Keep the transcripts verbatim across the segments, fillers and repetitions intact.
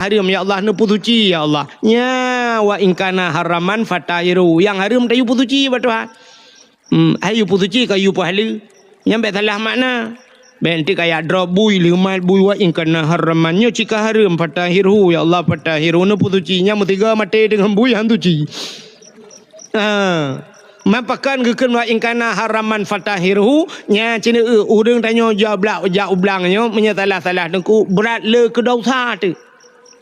hareuem, ya Allah, neupeusuci, ya Allah. Nya, wa in kana haraman fatahiru. Nyang hareuem tayue peusuci bak Tuhan. Hmm, hai yue peusuci ka yue peuhaleue. Nyan bèk salah makna. Bèk enteuk kaya droe bui, leumat bui, wa in kana haraman. Nyoe cit ka hareuem, fatahiru, ya Allah, fatahiru, neupeusuci. Nyan meusigoe maté deungon bui han suci. Ha. Man pakon geukheun wa in kana haraman fatahiru, nya cit, eh, ureueng tanyoe jak blang, jak u blang nyoe, meunyoe salah-salah teungku, brat le keu dosa teuk.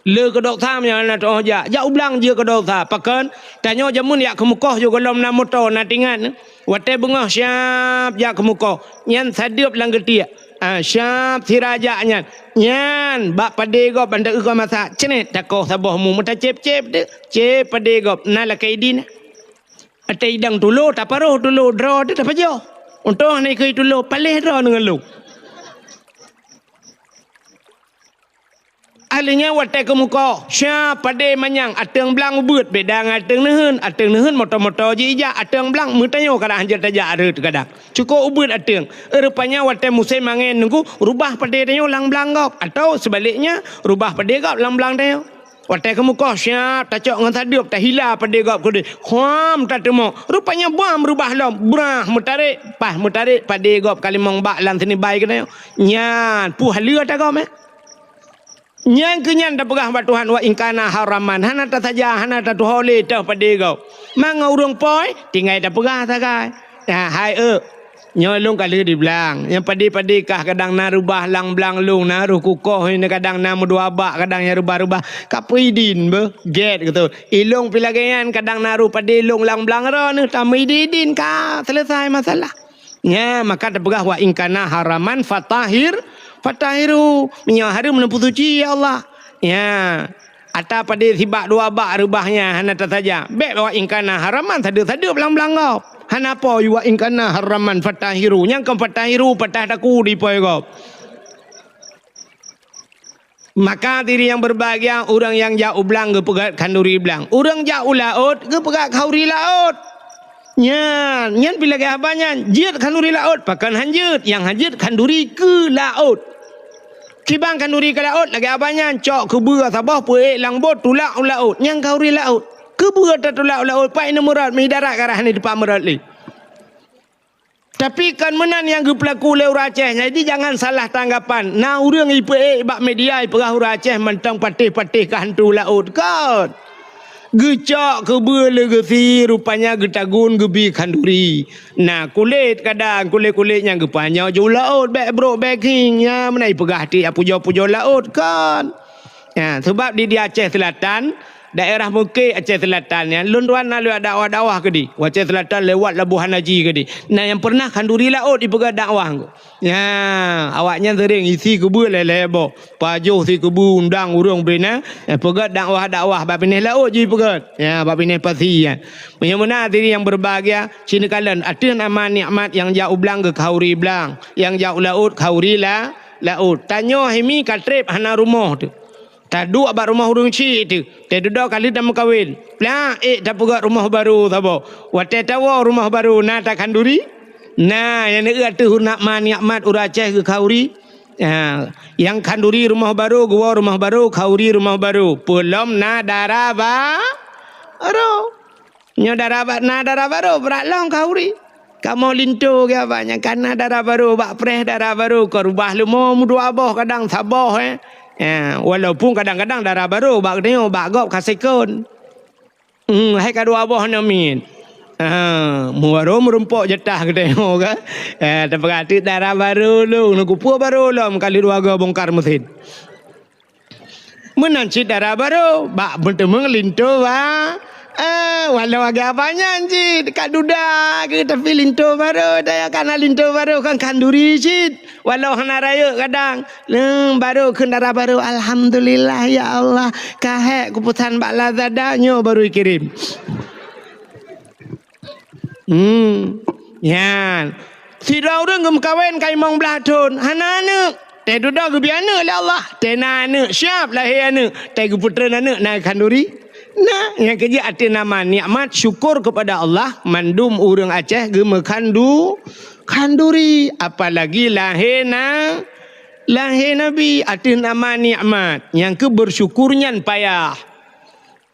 Le keu dosa meunyoe na teuh jak. Jak u blang jeuet keu dosa. Pakon? Tanyoe jameun jak keu mukoh yoh gohlom na moto, na tingat. Watèe beungoh siap jak keu mukoh. Nyan sadeuep lam geutiek. Ah, siap sira jak nyan. Nyan, bak padé gob ban ta-eu keu masak. Ceunet takoh saboh mu meutacép-cép teuk. Cép padé gob. Na lakèe idin. Watèe idang tulo, taparoh tulo, droe teuk tapajoh. Untông hana ikheun tulo, paléh droe deungon lôn. Ahli nyan watèe keu mukoh, siap padé manyang, ateueng blang ubeuet, beda ngon ateueng neuheun. Ateueng neuheun moto-moto jih ijak, ateueng blang meutanyoe kadang hanjeuet tajak rhot kadang. Cukôp ubeuet ateueng. Rupanya watèe musém angèn nunggu, rubah padé tanyoe lam blang gob, atau sebaliknya, rubah padé gob lam blang tanyoe. Watèe keu mukoh, siap tacok ngon sadeuep, tahila padé gob keudeh. Huam, tateumok. Rupanya bam rubah lom, brah meutarek, paih meutarek, padé gob ka limong bak lam sinibai keunoe. Nyan, puh haleue ata gob, eh. Nyan keu nyan tapeugah bak Tuhan, wa in kana haraman, hana tasaja, hana tatuho lé teuh padé gob. Mangat ureueng poi, tinggai tapeugah sagai. Nah, hai eu, nyoe lôn ka lheueh di blang. Nyang padé-padé kah kadang na rubah lam blang lôn, na roh kukoh, kadang na meudua bak, kadang nyang rubah-rubah. Ka peuidin beuh, gét gitu. Ilôn pih lagèe nyan kadang na roh padé lôn lam blang droeneuh, tameuidin-idin ka selesai masalah. Nya, maka tapeugah, "Wa in kana haraman fatahhir, fatahhirhu." Meunyoe hareuem neupeusuci, ya Allah. Nya, ata padé sibak dua bak reubah nyan hana tasaja. Bèk, "Wa in kana haraman," sadeup-sadeup lam blang gob. Hana po, "Wa in kana haraman fatahhirhu." Nyang kon fatahhirhu, patah taku di poi gob. Maka diri nyang berbahagia, ureueng nyang jak u blang geupeugöt khanduri blang. Ureueng jak u laôt geupeugöt khauri laôt. Nyan, nyan pih lagèe haba nyan, jeuet khanduri laôt, pakon han jeuet, nyang han jeuet khanduri keu laôt. Kiban khanduri keu laôt, lagèe haba nyan, cok keubeue saboh peuék lam bot tulak u laôt, nyan khauri laôt. Keubeue tatulak u laôt, pat ineuk meurot, mi darat ka rhah ni teupah meurot lé. Tapi kon meunan nyang geupeulaku lé ureueng Aceh. Jadi jangan salah tanggapan. Na ureueng ipeuék bak media ipeugah ureueng Aceh mantong patéh-patéh keu hantu laôt. Kon. Geucok keubeue lé geusie, rupanya geutagun geubi khanduri. Na kulét kadang, kulét-kulét nyang geupanyoe ju laôt, bèk brôk, bèk khieng. Nya meunan ipeugah ti pujoe-pujoe laôt. Kon. Ya, sebab di, di Aceh Selatan, daerah Meuke Aceh Selatan nyan, lôn tuan na lewat dakwah-dakwah keudeh. Aceh Selatan lewat Labuhan Haji keudeh. Na nyang pernah khanduri laôt ipeugöt dakwah. Ya, awaknyan sering isi keubeue lhèe-lhèe boh. Pajoh si keubeue undang ureueng bri na, eh, peugöt dakwah-dakwah bak binéh laôt jih peugöt. Ya, bak binéh pasi nyan. Meunyoe meunan diri nyang berbahagia, sineukalen ateueh nama nikmat nyang jak u blang geukhauri blang, nyang jak u laôt khauri la, laôt. Tanyoe himi ka trép hana rumoh teuh. Taduek bak rumoh ureueng chik teuh. Teuh dudoe ka lheueh tameukawen. Plak ék tapeugöt rumoh barô saboh. Watèe tawoe rumoh barô na takhanduri? Na, nyang neueu ateueh nikmat ureueng Aceh geukhauri. Ha, nyang khanduri rumoh barô, geuwoe rumoh barô, khauri rumoh barô. Peulom na dara ba-, barô. Nyoe dara ba-, na dara barô, brat lom khauri. Kamoe linto geuh abah nyan, kana dara barô, bak preh dara barô, ka rubah leumo meudua boh, kadang saboh, eh. Eh, walaupun kadang-kadang dara barô, bak geutanyoe, bak gob ka sekon. Hmm, hai ka dua boh namiet. Ha, meubarô meurumpok jatah geutanyoe ka. Eh, tapeugah teuk dara barô lôn, nyoe kupeue barô lom, ka lheueh dua go bongkar meusin. Meunan cit dara barô, bak meuteumé linto ba-, eh, walau agak banyak cit, ka duda keuh, tapi linto barô, daya kana linto barô kan khanduri cit. Walau hana rayeuk kadang, leueng barô kheun dara barô, "Alhamdulillah, ya Allah, ka hék kupesan bak Lazada, nyoe barô ikirém." Hmm. Nyan. Sidroe ureueng geumeukawen ka limong blaih thon, hana aneuk. Teuh dudoe geubri aneuk lé Allah. Teuh na aneuk, siap lahé aneuk. Teuh geupeutreun aneuk na khanduri. Nah, nyang keujeuet ateueh nama nikmat syukur kepada Allah, mandum ureueng Aceh geumeukhandu-, khanduri, apalagi lahé na Lahé Nabi ateueh nama nikmat, nyang keu beusyukur nyan payah.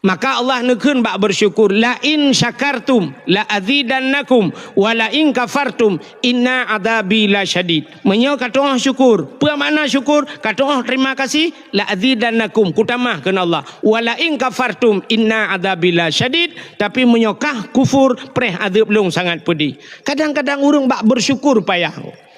Maka Allah neukheun bak beusyukur, "La in syakartum la azidannakum wa la in kafartum inna adzabi lasyadid." Meunyoe ka tu'oh syukur, peue makna syukur? Ka tu'oh terima kasih, "La azidannakum," kutamah kheun Allah. "Wa la in kafartum inna adzabi lasyadid," tapi meunyoe kah kufur, preh azeub lôn sangat peudeh. Kadang-kadang ureuëng bak beusyukur payah.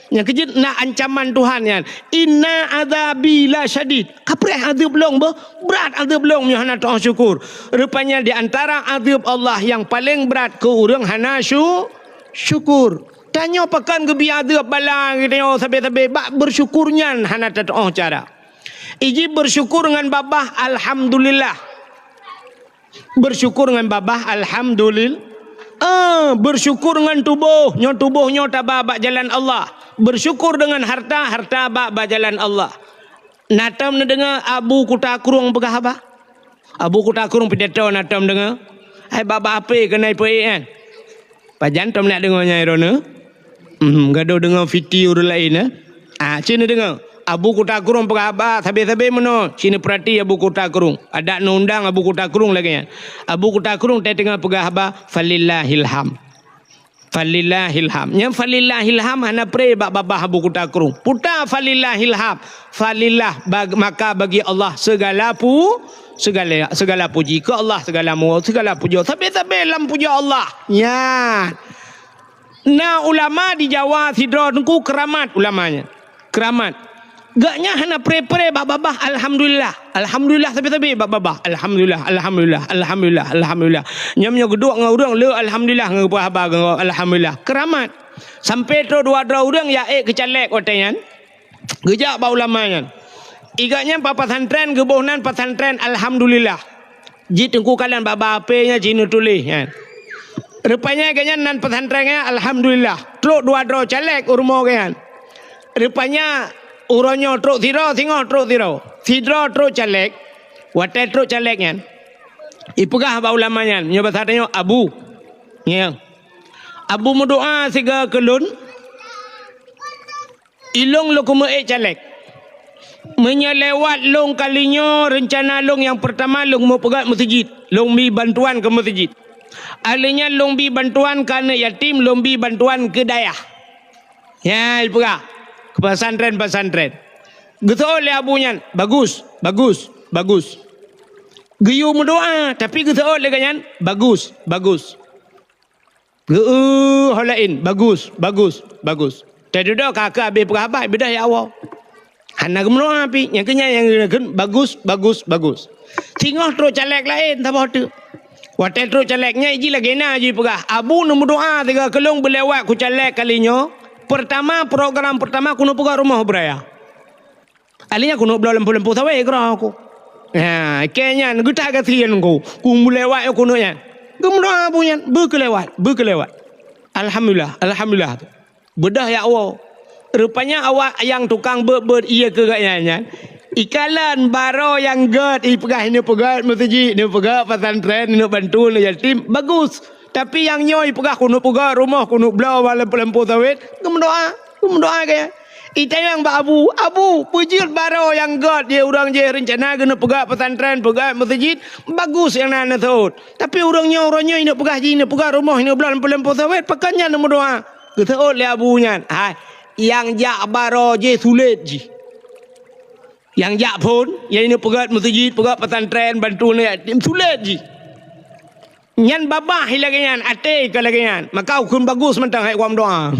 Nyang keujeuet na ancaman Tuhan nyan, "Inna adzabi lasyadid." Kapreh azeub lôn beuh, brat azeub lôn meunyoe hana tu'oh syukur. Rupanya di antara azeub Allah nyang paleng brat keu ureuëng hana syu-, syukur. Tanyoe pakon geubri azeub bala geutanyoe sabe-sabe bak beusyukur nyan hana tatu'oh cara. Iji beusyukur ngon babah alhamdulillah. Beusyukur ngon babah, alhamdulil-, ah, beusyukur ngon tuboh, nyoe tuboh nyoe taba bak jalan Allah. Beusyukur deungon harta, harta bak, bak jalan Allah. Na tom neudeungoe Abu Kuta Krueng peugah haba? Abu Kuta Krueng pidato na tom deungoe? Hai bak-bak H P keuneuk peuék nyan. Pajan tom nak deungoe nyan droeneuh? Hmm, gadoh deungoe fiti ureuëng laén, eh? Ah, ci neudeungoe. Abu Kuta Krueng peugah haba sabe-sabe meunoe, ci neupeurati Abu Kuta Krueng. Adak neuundang Abu Kuta Krueng lagée nyan. Abu Kuta Krueng teuh teungoh peugah haba, "Falillahil ham." Falillahil ham. Nyang falillahil ham hana pré bak babah Abu Kuta Krueng. Puta falillahil ham. Falillah bag-, maka bagi Allah segala pu-, segala, segala puji. Keu Allah segala mu-, segala puja. Sabe-sabe lam puja Allah. Nyan. Na ulama di Jawa sidroe teungku keramat ulama nyan. Keramat. Gobnyan hana pré-pré bak babah alhamdulillah. Alhamdulillah sabe-sabe bak babah. Alhamdulillah, alhamdulillah, alhamdulillah, alhamdulillah. Nyan meunyoe geuduek ngon ureuëng le alhamdulillah ngon geupeugah haba ngon alhamdulillah. Keramat. Sampai trok dua droe ureuëng ya ék keu caleg watée nyan. Geujak bak ulama nyan. Iga nyan bak pesantren geuboh nan pesantren alhamdulillah. Jih teungku kalon bak-bak H P nyan jih neutuléh nyan. Rupanya gobnyan nan pesantren nyan alhamdulillah. Trok dua droe caleg u rumoh gobnyan. Rupanya uroe nyoe trok sidroe, singoh trok sidroe. Sidroe trok caleg. Watée trok caleg nyan, ipeugah bak ulama nyan, nyoe basa tanyoe Abu. Ya. Abu meudoa siga keu lôn. Ilong lôn keumeue ék caleg. Meunyoe lewat lôn kali nyoe reuncana lôn nyang peurtama lôn meupeugét meuseujid, lôn bi bantuan keu meuseujid. Alheuh nyan lôn bi bantuan keu aneuëk yatim, lôn bi bantuan keu dayah. Ya, ipeugah keu pesantren-pesantren. Geuseuôt lé Abu nyan, bagus, bagus, bagus. Geuyue meudoa, tapi geuseuôt lé gobnyan, bagus, bagus. Geu-, ho laén, bagus, bagus, bagus. Teududoe ka keu habéh peugah haba, beudôh ya Allah. Hana geumeudoa pih, nyang keu nyan nyang geukheun bagus, bagus, bagus. Singoh trok caleg laén saboh teuk. Watée trok caleg nyan jih lagée na jih peugah, Abu neumeudoa siga keu lôn beulewat ku caleg kali nyoe. Peurtama, program peurtama keuneuk peugah rumoh beuraya. Alheuh nyan keuneuk bloe lampôh-lampôh sawét keudroe ku. Ha, keu nyan geutak gasien ku, ku meulewat keuneuk nyan. Geumeudoa Abu nyan, beu keu lewat, beu keu lewat. Alhamdulillah, alhamdulillah. Beudôh ya Allah. Rupanya awak nyang tukang beuet-beuet ié keu gobnyan nyan. Ikalon baroe nyang gét, ipeugah ineuk peugét meuseujid, ineuk peugét pesantren, ineuk bantu aneuk yatim, bagus. Tapi nyang nyoe ipeugah keuneuk peugét rumoh, keuneuk bloe lampôh-lampôh sawét, geumeudoa, geumeudoa gobnyan. Itanyong bak Abu, "Abu, peue jeuet baroe nyang gét jih ureuëng jih reuncana geuneuk peugét pesantren, peugét meuseujid, bagus nyang na neuseuôt. Tapi ureuëng nyoe, uroe nyoe ineuk peugah jih, ineuk peugét rumoh, ineuk bloe lampôh-lampôh sawét, pakon nyan neumeudoa?" Geuseuôt lé Abu nyan, "Hai, nyang jak baroe jih sulet jih. Nyang jak phon, nyang ineuk peugét meuseujid, peugét pesantren, bantu aneuk yatim, sulet jih." Nyan babah lagée nyan, até ka lagée nyan. Maka ukeuen bagus mantong hai geudoa.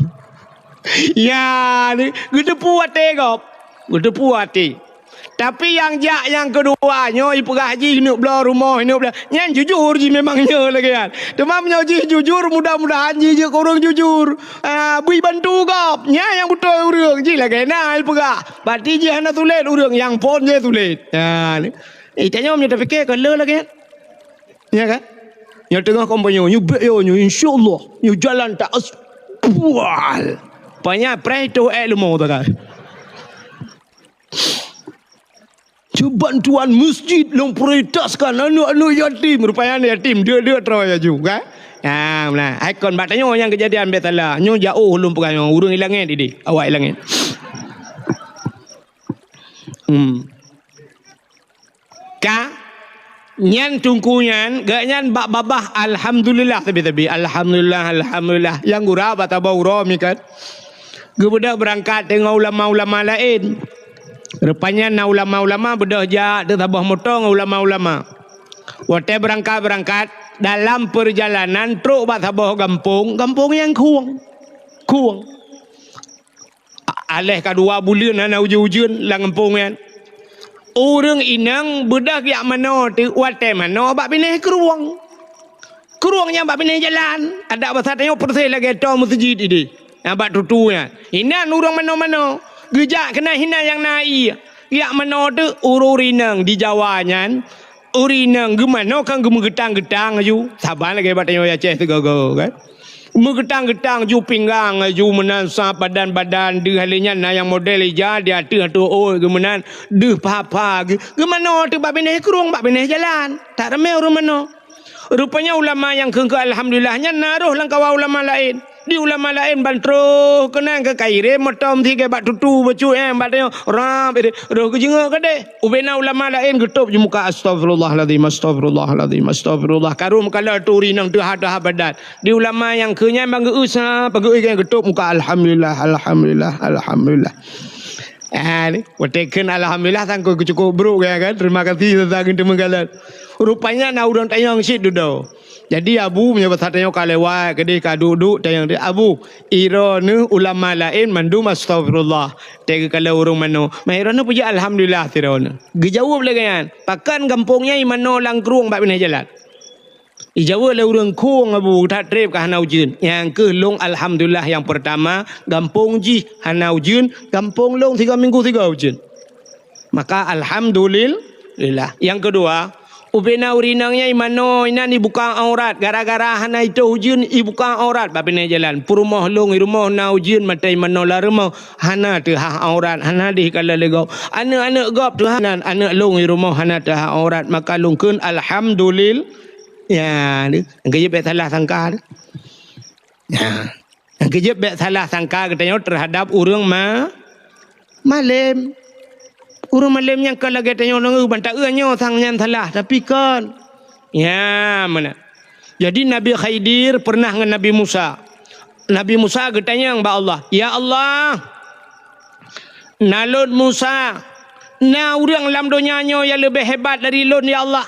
Ya, ni, geuteupeue até gob. Geuteupeue até. Tapi nyang jak nyang keudua, nyoe ipeugah jih ineuk bloe rumoh, ineuk bloe. Nyan jujur jih memang nyoe lagée nyan. Teuma meunyoe jih jujur, mudah-mudahan jih jeuet keu ureuëng jujur. Ah, bri bantu gob. Nyan nyang beutôi ureuëng jih lagée na ipeugah. Berarti jih hana sulet ureuëng, nyang phon jih sulet. Ya, ni. Eh, tanyoe meunyoe tapike ka le lagée nyan. Ya kan? Nyang teungoh kampanye, nyoe bek yo, nyoe insya Allah, nyoe jalan tak as-, bual. Panya preh tu eh leumo tu kan. Cuban tuan masjid lôn prioritaskan aneuk-aneuk yatim. Rupanya aneuk yatim, dia-dia troh ya ju kan? Ha, nah, ikon bak tanyoe nyang kejadian bek salah. Nyoe jauh lôn peugah nyoe, ureuëng ilangét idi, awak ilangét. Hmm. Ka nyan teungku nyan, geuh nyan bak babah alhamdulillah sabe-sabe. Alhamdulillah, alhamdulillah. Nyang gura bak saboh uroe mi kan. Geubeudôh beurangkat teungoh ulama-ulama laén. Rupanya na ulama-ulama beudôh jak teusaboh moto ngon ulama-ulama. Watée beurangkat-beurangkat, dalam peurjalanan trok bak saboh gampông, gampông nyang khueng. Khueng. A-, aléh ka dua buleuen hana ujeuen-ujeuen lam gampông nyan. Ureuëng inong beudôh jak manoe teuk, watée manoe bak binéh krueng. Krueng nyang bak binéh jalan, adak basa tanyoe persis lagée toe meuseujid idéh. Nyang bak tutu nyan. Inan ureuëng manoe-manoe. Geujak keunan hinan nyang na ié. Jak manoe teuk ureuëng inong di Jawa nyan. Ureuëng inong geumanoe kan geumeugeutang-geutang laju. Saban lagée bak tanyoe Aceh sigoe-goe kan. Meugeutang-geutang ju pinggang laju meunan sab badan-badan deuh lé nyan na nyang model ija di ateueh ateueh ôi geumeunan deuh pha-pha geu-, geumanoe teuk bak binéh krueng bak binéh jalan. Tak ramé ureuëng manoe. Rupanya ulama nyang kheun-kheun alhamdulillah nyan na roh lam kawan ulama laén. Di ulama laén ban troh keunan ka kairém moto meusigée bak tutu bacut nyan bak tanyoe rab idéh roh geujeungok keudeh. Ubena ulama laén geutôb ju muka, "Astagfirullahalazim, astagfirullahalazim, astagfirullah." Karu meukalon turi nang teuha-teuha badan. Di ulama nyang keu nyan ban geu-eu sa, ban geu-eu geutôb muka, "Alhamdulillah, alhamdulillah, alhamdulillah." Ah, ni, watée kheun alhamdulillah sangkot keucukôp brok ya kan. Terima kasih teuntang teumeukalon. Rupanya na ureuëng tanyong cit dudoe. Jadi Abu meunyoe basa tanyoe ka lewat keudeh ka duek-duek tanyong dia, "Abu, iroe neuh ulama laén mandum astagfirullah." Teuka kala ureuëng manoe, "Mah iroe neuh peujeuet alhamdulillah siroe neuh." Geujaweueb lé gobnyan, "Pakon gampông nyan imanoe lam krueng bak binéh jalan?" Ijaweueb lé ureuëng, "Khueng Abu, that treb ka hana ujeuen." Nyang keuh lôn alhamdulillah nyang peurtama, gampông jih hana ujeuen, gampông lôn sigoe minggu sigoe ujeuen. Maka alhamdulillah. Nyang keudua, ubena ureuëng inong nyan imanoe inan ibuka aurat, gara-gara hana itôh ujeuen ibuka aurat bak binéh jalan. Peurumoh lôn i rumoh na ujeuen mata imanoe lam rumoh hana teuhah aurat, hana deuh kala lé gob. Aneuëk-aneuëk gob teuhah nan, aneuëk lôn i rumoh hana teuhah aurat, maka lôn kheun alhamdulillah. Ya, deuh. Nyang keujeuet bék salah sangka deuh. Ya. Nyang keujeuet bék salah sangka geutanyoe teuhadab ureuëng ma-, malém. Ureuëng malém nyang ka lagée tanyoe deungoe ban taeu nyoe sang nyan salah, tapi kon. Ya, meunan. Jadi Nabi Khidir pernah ngon Nabi Musa. Nabi Musa geutanyong bak Allah, "Ya Allah, na lôn Musa, na ureuëng lam donya nyoe nyang leubeh hebat dari lôn, ya Allah?"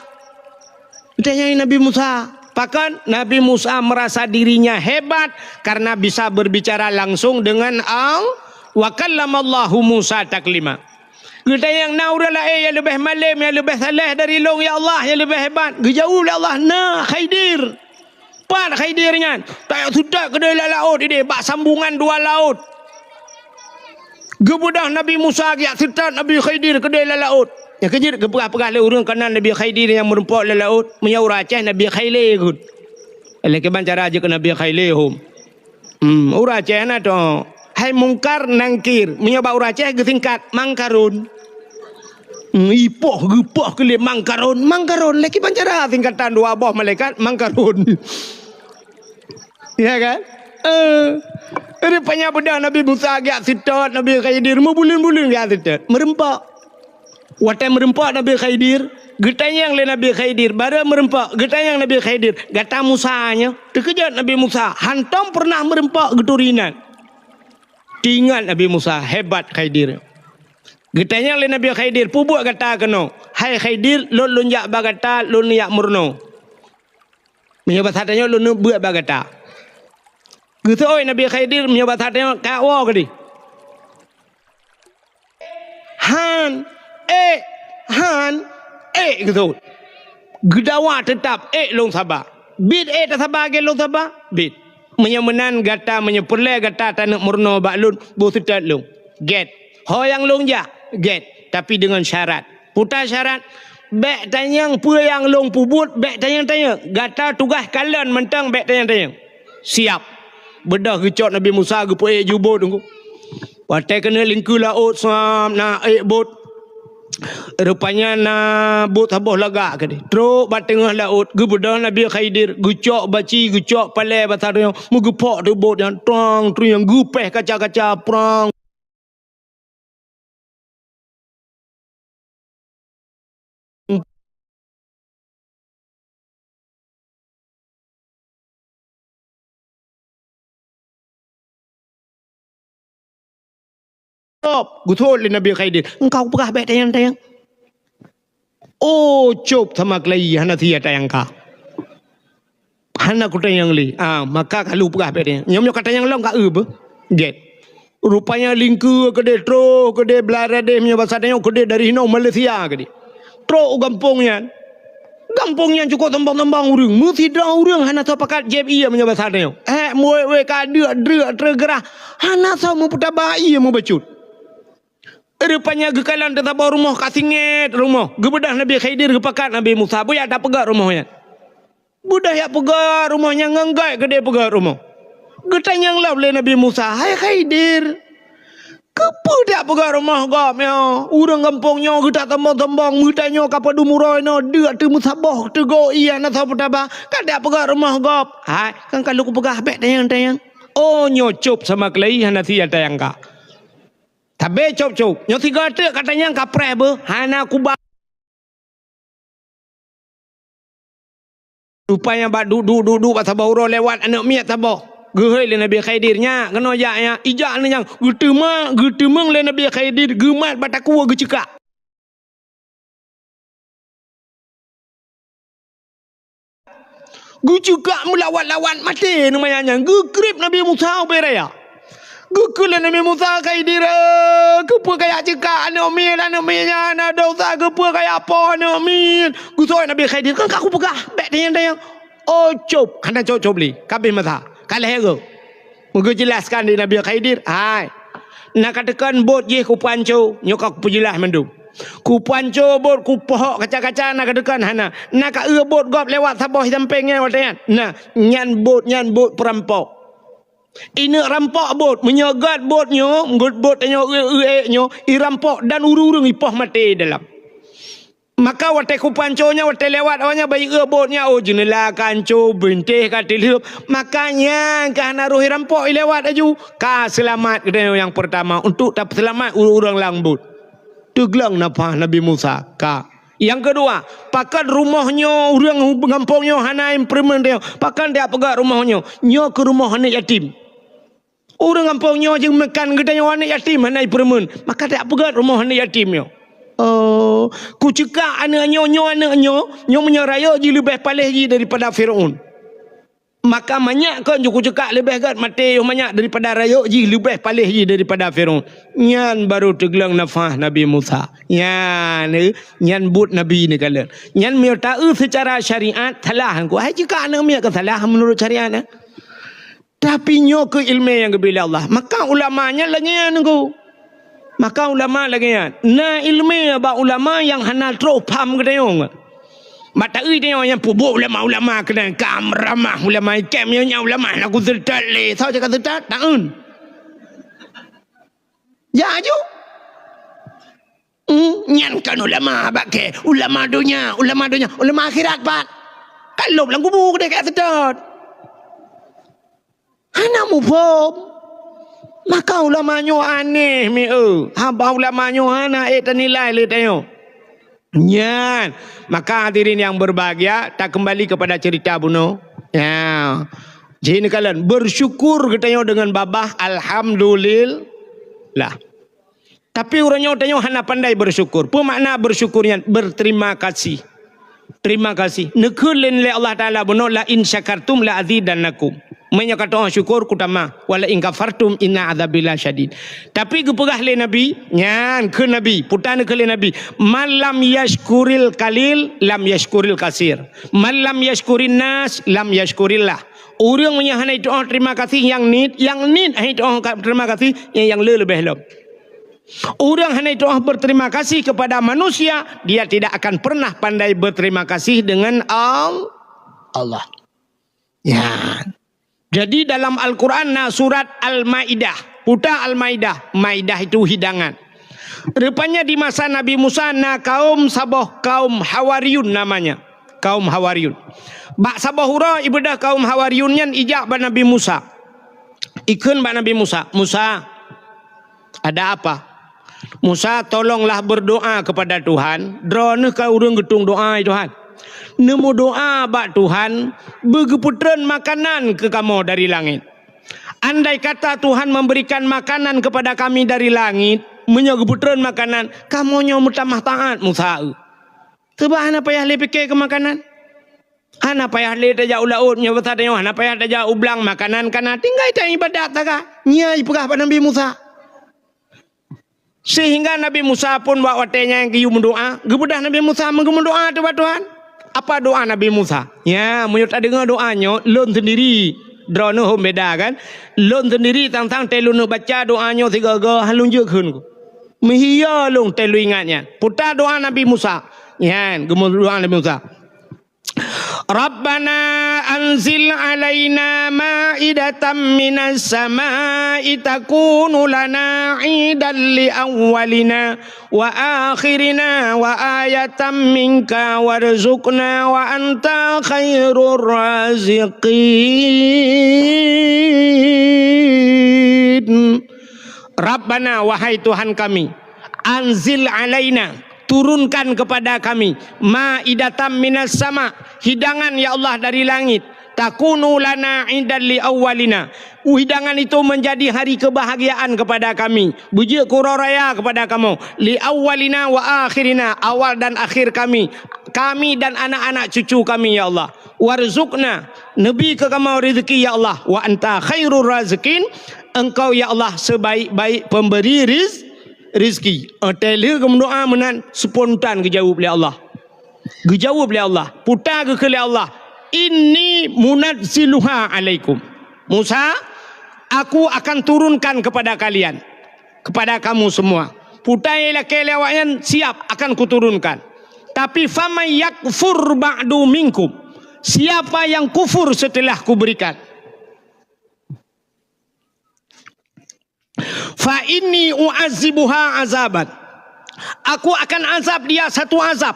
Geutanyong Nabi Musa. Pakon? Nabi Musa merasa dirinya hebat karena bisa berbicara langsung dengan Allah. "Wa kallamallahu Musa taklima." Geutanyong, "Na ureuëng laén nyang leubeh malém, nyang leubeh saleh dari lôn, ya Allah, nyang leubeh hebat?" Geujaweueb lé Allah, "Na, Khidir." Pat Khidir nyan? Tajak seutôt keudeh lam laôt idéh, bak sambungan dua laôt. Geubeudôh Nabi Musa geujak seutôt Nabi Khidir keudeh lam laôt. Nyang keujeuet geupeugah-peugah lé ureuëng kana Nabi Khidir nyang meurumpok lam laôt, meunyoe ureuëng Aceh Nabi Khailé kheun. Lé kiban cara jeuet keu Nabi Khailé hom. Hmm, ureuëng Aceh na to. Hai Mungkar Nangkir, meunyoe bak ureuëng Aceh geusingkat Mangkarun. Hmm, ipoh geupoh keu lé Mangkarun, Mangkarun lé kiban cara singkatan dua boh malaikat Mangkarun. Ya kan? Eh, rupanya beudôh Nabi Musa geujak seutôt, Nabi Khidir meubuleuen-buleuen geujak seutôt, meurumpok. Watée meurumpok Nabi Khidir, geutanyong lé Nabi Khidir, barô meurumpok, geutanyong Nabi Khidir, "Gata Musa nyoe?" Teukeujot Nabi Musa, hantom pernah meurumpok geuturi nan. Teuingat Nabi Musa, hebat Khidir. Geutanyong lé Nabi Khidir, "Peue buet gata keunoe?" "Hai Khidir, lôn lôn jak bak gata, lôn jak meurunoe." Meunyoe basa tanyoe lôn beuet bak gata. Geuseuôt Nabi Khidir meunyoe basa tanyoe ka woe keudeh. Han, ék, han, ék geuseuôt. Geudawa teutap ék lôn saba. Bit ék tasaba lagée lôn saba, bit. Meunyoe meunan gata, meunyoe peureulée gata taneuk meurunoe bak lôn, boh seutôt lôn. Gét. Ho nyang lôn jak, gét, tapi deungon syarat. Peue syarat, bék tanyong peue nyang lôn peubuet, bék tanyong-tanyong. Gata tugaih kalon mantong, bék tanyong-tanyong. Siap. Beudôh geucok Nabi Musa geupeuék ju bot teungku. Watée keuneuk lingkeue laôt, sam na ék bot. Rupanya na bot saboh lagak keudeh. Trok bak teungoh laôt, geubeudôh Nabi Khidir, geucok baci, geucok palée basa tanyoe, meugeupok teuk bot nyan, trong, trieng, geupéh kaca-kaca, prang. Cop, geusut lé Nabi Khidir. Engkau peugah bék tanyong-tanyong. Oh, cop sama keulayi, hana sia tanyong ka. Hana kutanyong lé. Ah, maka kalu peugah bék tanyong. Nyoe meunyoe ka tanyong lom ka eu beuh. Gét. Rupanya lingkeue keudeh, troh keudeh, blah radeh meunyoe basa tanyoe keudeh dari hinoe Malaysia keudeh. Trok u gampông nyan. Gampông nyan cukôp sombong-sombong ureuëng. Meusidroe ureuëng hana soe pakat jieb ié meunyoe basa tanyoe. Hék, muwék-wék ka deuk-deuk teugeurah. Hana soe meupeutaba ié meubacut. Rupanya geukalon teusaboh rumoh ka singét rumoh. Geubeudôh Nabi Khidir geupakat Nabi Musa. Beuyak tapeugét rumoh nyan. Beudôh yak peugét rumoh nyan ngon gét keudeh peugét rumoh. Geutanyong lom lé Nabi Musa, "Hai Khidir, keupeue dak peugét rumoh gob nyoe? Ureuëng gampông nyoe geutak sombong-sombong, meutanyoe ka padum uroe nyoe, deuk teumeusaboh, teugoe ié hana soe peutaba, ka dak peugét rumoh gob." "Hai, kan ka lôn peugah bék tanyong-tanyong." Oh, nyoe cop sama keulayi hana sia tanyong ka. Tabe cop-cop. Nyoe sigoe teuk ka tanyong ka preh beuh. Hana kuba. Rupanya bak duek-duek bak saboh uroe lewat aneuk miet saboh. Geuhôi lé Nabi Khidir, "Nyak, keunoe jak nyak." Ijak aneuk nyan, geuteumeung, geuteumeung lé Nabi Khidir, geumat bak takue geuceukak. Geuceukak meulawat-lawat maté nyan, geukrieb Nabi Musa ubé raya. Geukheun lé Nabi Musa, "Khidir, keupeue kajak ceukak aneuk miet, aneuk miet nyan na desya, keupeue kajak poh aneuk miet?" Geusut Nabi Khidir, "Kan ka kupeugah, bék tanyong-tanyong." Oh, cop, hana cop-cop lé, ka abéh masa, ka lhée goe. Meugeujeulaskan di Nabi Khidir, "Hai, na ka teukon bot jih kupanco, nyoe ka kupeujeulas mandum. Kupanco bot, kupohok kaca-kaca, na ka teukon hana. Na ka eu bot gob lewat saboh sampéng nyan watée nyan. Na, nyan bot, nyan bot peurampok. Ineuk rampok bot, meunyoe gét bot nyoe, gét bot tanyoe eu-eu ék nyoe, irampok dan ureuëng-ureuëng ipoh maté dalam." Maka watée kupanco nyan, watée lewat awaknyan, bayeue bot nyan, oh, jeuneula ka anco, bintéh ka teulheueb. Maka nyan ka hana roh irampok ilewat laju. Ka seulamat geutanyoe nyang peurtama untuk tapeuseulamat ureuëng-ureuëng lam bot. Teugleng nafah Nabi Musa, ka. Nyang keudua, pakon rumoh nyoe ureuëng gampông nyoe hana ipeureumeun tanyoe? Pakon dak peugét rumoh nyoe? Nyoe keuh rumoh aneuk yatim. Ureuëng gampông nyoe jeuet meukan geutanyoe aneuk yatim hana ipeureumeun, maka dak peugét rumoh aneuk yatim nyoe. Oh, kuceukak aneuk nyoe, nyoe aneuk nyoe, nyoe meunyoe rayeuk jih leubeh paléh jih daripada Firaun. Maka manyak kon ju kuceukak leubeh gét maté yoh manyak daripada rayeuk jih leubeh paléh jih daripada Firaun. Nyan barô teugleng nafah Nabi Musa. Nyan, eh, nyan buet Nabi neukalon. Nyan meunyoe taeu seucara syariat salah, hai ceukak aneuk miet ka salah meunurot syariat, eh. Tapi nyoe keuh ileumé nyang geubri lé Allah. Maka ulama nyan lagée nyan nunggu. Maka ulama lagée nyan. Na ileumé bak ulama nyang hana trok pham geutanyoe. Bak taeu tanyoe nyang peubuet ulama-ulama keunan ka meuramah ulama ikem nyoe nyan ulama lagu seutôt lé. Soe cakap seutôt? Taeun. Ya aju. Hmm, nyan kan ulama bak kée, ulama donya, ulama donya, ulama akhirat pat. Kan lom lam kubu keudeh ka seutôt. Hana muphom. Maka ulama nyoe aneh mi eu. Haba ulama nyoe hana ék tanilai lé tanyoe. Nyan. Maka hadirin yang berbahagia, tak kembali kepada cerita bunoe. Ya. Jadi neukalon bersyukur geutanyoe deungon babah alhamdulillah. Tapi uroe nyoe tanyoe hana pandai bersyukur. Peue makna bersyukur nyan? Berterima kasih. Terima kasih. Neukheun lé Allah Taala bunoe, "La in syakartum la azidannakum." Meunyoe ka teu'oh syukur kutamah, "Wa la in kafartum inna adzabi lasyadid." Tapi geupeugah lé Nabi, nyan kheun Nabi, puta neukheun lé Nabi, "Man lam yashkuril qalil lam yashkuril katsir. Man lam yashkurin nas lam yashkurillah." Ureuëng meunyoe hana jiteu'oh terima kasih nyang niet, nyang niet hana jiteu'oh terima kasih nyang le leubeh lom. Ureuëng hana jiteu'oh berterima kasih kepada manusia, dia tidak akan pernah pandai berterima kasih dengan Al-, Allah. Ya. Jadi dalam Al-Quran na surat Al-Maidah. Puta Al-Maidah. Maidah itu hidangan. Rupanya di masa Nabi Musa na kaum saboh kaum Hawariyun namanya. Kaum Hawariyun. Bak saboh uroe ibeudôh kaum Hawariyun nyan ijak bak Nabi Musa. Ikheun bak Nabi Musa, "Musa, ada apa?" "Musa, tolonglah berdoa kepada Tuhan. Droeneuh ka ureuëng geutung doa, ya Tuhan. Neumeudoa bak Tuhan, beugeupeutreun makanan keu kamoe dari langét. Andai kata Tuhan memberikan makanan kepada kami dari langit, meunyoe geupeutreun makanan, kamoe nyoe meutamah taát Musa, eu. Teuba hana payah lé pike keu makanan. Hana payah lé tajak u laôt, nyoe basa tanyoe hana payah tajak u blang, makanan kana, tinggai taibadat sagai. Nyan jipeugah bak Nabi Musa. Sehingga Nabi Musa pun bak watée nyan geuyue meudoá, geubeudôh Nabi Musa meugeumeudoá teuh bak Tuhan. Apa doá Nabi Musa? Ya, meunyoe tadeungoe doá nyoe, lôn sendiri droeneuh hom beda kan? Lôn sendiri tang-tang tée lôn baca doá nyoe sigoe-goe, han lôn jeuet kheun ku. Meuhiya lôn tée lôn ingat nyan. Puta doá Nabi Musa. Nyan, geumeudoá Nabi Musa. Rabbana anzil alaina ma'idatan minas sama'i takunu lana idan li awwalina wa akhirina wa ayatan minka warzuqna wa anta khairur raziqin. Rabbana, wahai Tuhan kami, anzil alaina, turunkan kepada kami, ma'idatan minas sama, hidangan ya Allah dari langit, takunu lana idan li awwalina, hidangan itu menjadi hari kebahagiaan kepada kami, beujeuet keu uroe raya kepada kamoe, li awwalina wa akhirina, awal dan akhir kami, kami dan anak-anak cucu kami ya Allah. Warzuqna, neubi keu kamoe rezeki ya Allah. Wa anta khairur raziqin, Engkau ya Allah sebaik-baik pemberi riz-, rezeki. Watée lheueh geumeudoá meunan, spontan geujaweueb lé Allah. Geujaweueb lé Allah. Puta geukheun lé Allah, "Inni munazziluha alaikum." Musa, aku akan turunkan kepada kalian, kepada kamu semua. Puta nyang lakée lé awaknyan, siap, akan kuturunkan. Tapi faman yakfur ba'du minkum, siapa yang kufur setelah kuberikan, fa inni u'adzibuha azaban, aku akan azab dia satu azab,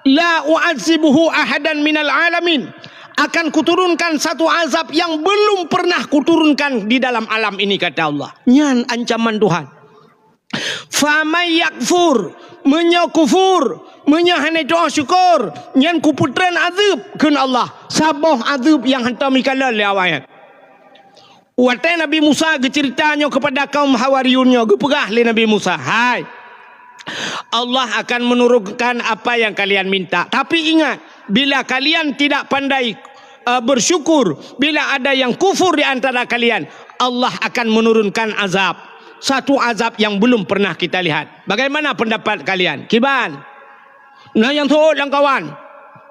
la u'adzibuhu ahadan minal alamin, akan kuturunkan satu azab yang belum pernah kuturunkan di dalam alam ini, kata Allah. Nyan ancaman Tuhan. Faman yakfur, meunyoe kufur, meunyoe hana tu'oh syukur, nyan kupeutreun azeueb, kheun Allah, saboh azeueb nyang hantom jikalon lé awaknyan. Watée Nabi Musa geuceurita nyoe keupada kaum Hawariyun nyoe, geupeugah lé Nabi Musa, "Hai, Allah akan menurunkan apa yang kalian minta. Tapi ingat, bila kalian tidak pandai, eh, bersyukur, bila ada yang kufur di antara kalian, Allah akan menurunkan azab. Satu azab yang belum pernah kita lihat." Bagaimana pendapat kalian? Kiban? Na nyang seuôt lam kawan.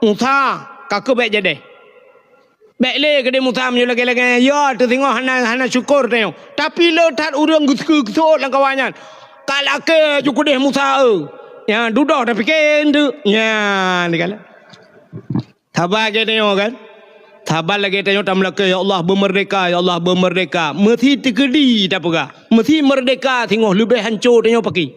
Musa, ka keuh bék jadeh. Bék lé keudeh Musa meunyoe lagée-lagée nyan, ya, teusingoh hana, hana syukur tanyoe. Tapi le that ureuëng geuseuôt lam kawan nyan. Ka lakée ju keudeh Musa, eu. Nyan dudoe tapike eunteuk. Nyan dikalon. Saban lagée tanyoe kan? Saban lagée tanyoe tameulakée, "Ya Allah, beumeurdeka, ya Allah, beumeurdeka." Meusi teukeudi tapeugah. Meusi meurdeka singoh leubeh hanco tanyoe paki.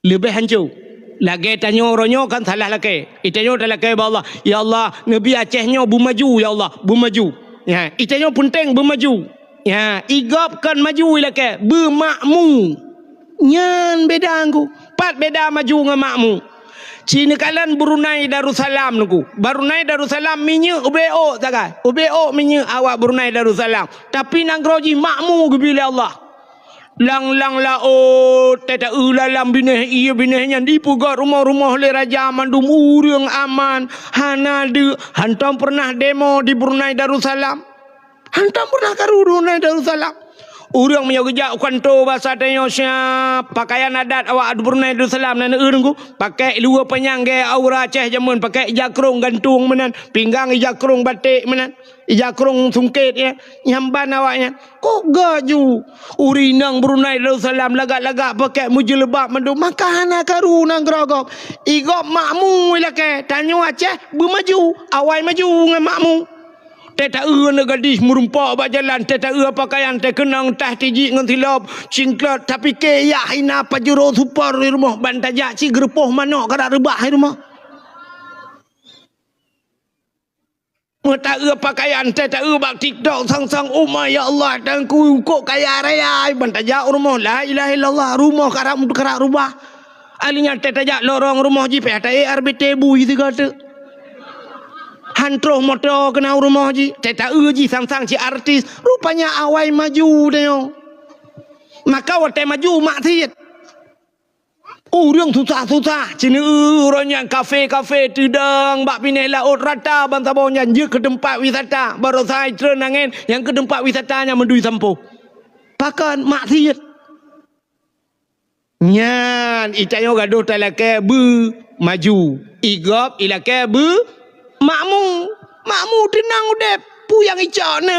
Leubeh hanco. Lagée tanyoe uroe nyoe kan salah lakée. Itanyoe talakée bak Allah, "Ya Allah, neubi Aceh nyoe beumaju, ya Allah, beumaju." Ya, itanyoe peunteng beumaju. Ya, igob kon maju ilakée, beumakmu. Nyan beda ngku. Pat beda maju ngon makmu. Ci neukalon Brunei Darussalam ngku. Brunei Darussalam minyeuk ubé ôk sagai. Ubé ôk minyeuk awak Brunei Darussalam. Tapi nanggroe jih makmu geubri lé Allah. Lang-lang laôt, teuta-eu lalam binéh ié binéh nyan dipeugét rumoh-rumoh lé raja mandum ureuëng aman, hana deuk, hantom peureunah demo di Brunei Darussalam. Hantom peureunah karu Brunei Darussalam. Ureuëng meunyoe geujak u kanto basa tanyoe siap, pakaian adat awak Brunei Darussalam na neueu teungku, pakai luwa panyang gaya aura Aceh jameun, pakai ija krong gantung meunan, pinggang ija krong baték meunan. Ija krong sungkét, ya, nyang ban awaknyan. Kok gaju? Ureuëng inong Brunei Darussalam lagak-lagak pakai meujeuleubat mandum, maka hana karu nanggroe gob. Igob makmu ilakée, tanyoe Aceh beumaju, awai maju ngon makmu. Teuta-eu aneuk gadih meurumpok bak jalan, teuta-eu pakaian, teukeunong tah tijik ngon silop, cingklot, tapike yak hina pajuro super di rumoh, ban tajak ci geurupoh manok kadak reubah di rumoh. Meuta-eu pakaian, teuta-eu bak TikTok, sang-sang, "Oh my, ya Allah, Tuhanku, kok kaya raya." Ban tajak u rumoh, la ilaha illallah, rumoh karab, karab rubah. Ahli nyan teuta jak lorong rumoh jih, pih taék R B T bui sigoe teuk. Han troh moto keunan u rumoh jih, teuta-eu jih sang-sang cit artis. Rupanya awai maju tanyoe. Maka watée maju maksiet. Ureuëng susah-susah, ceuneu uroe nyan kafe-kafe teudong bak binéh laôt rata bansaboh nyan jeuet keu teumpat wisata. Baroesa treun angén nyang keu teumpat wisata nyan meudui sampoe. Pakon maksiet. Nyan, itanyoe gadoh talakée beu maju. Igob ilakée beu makmu. Makmu teunang udeb, peue nyang icok na.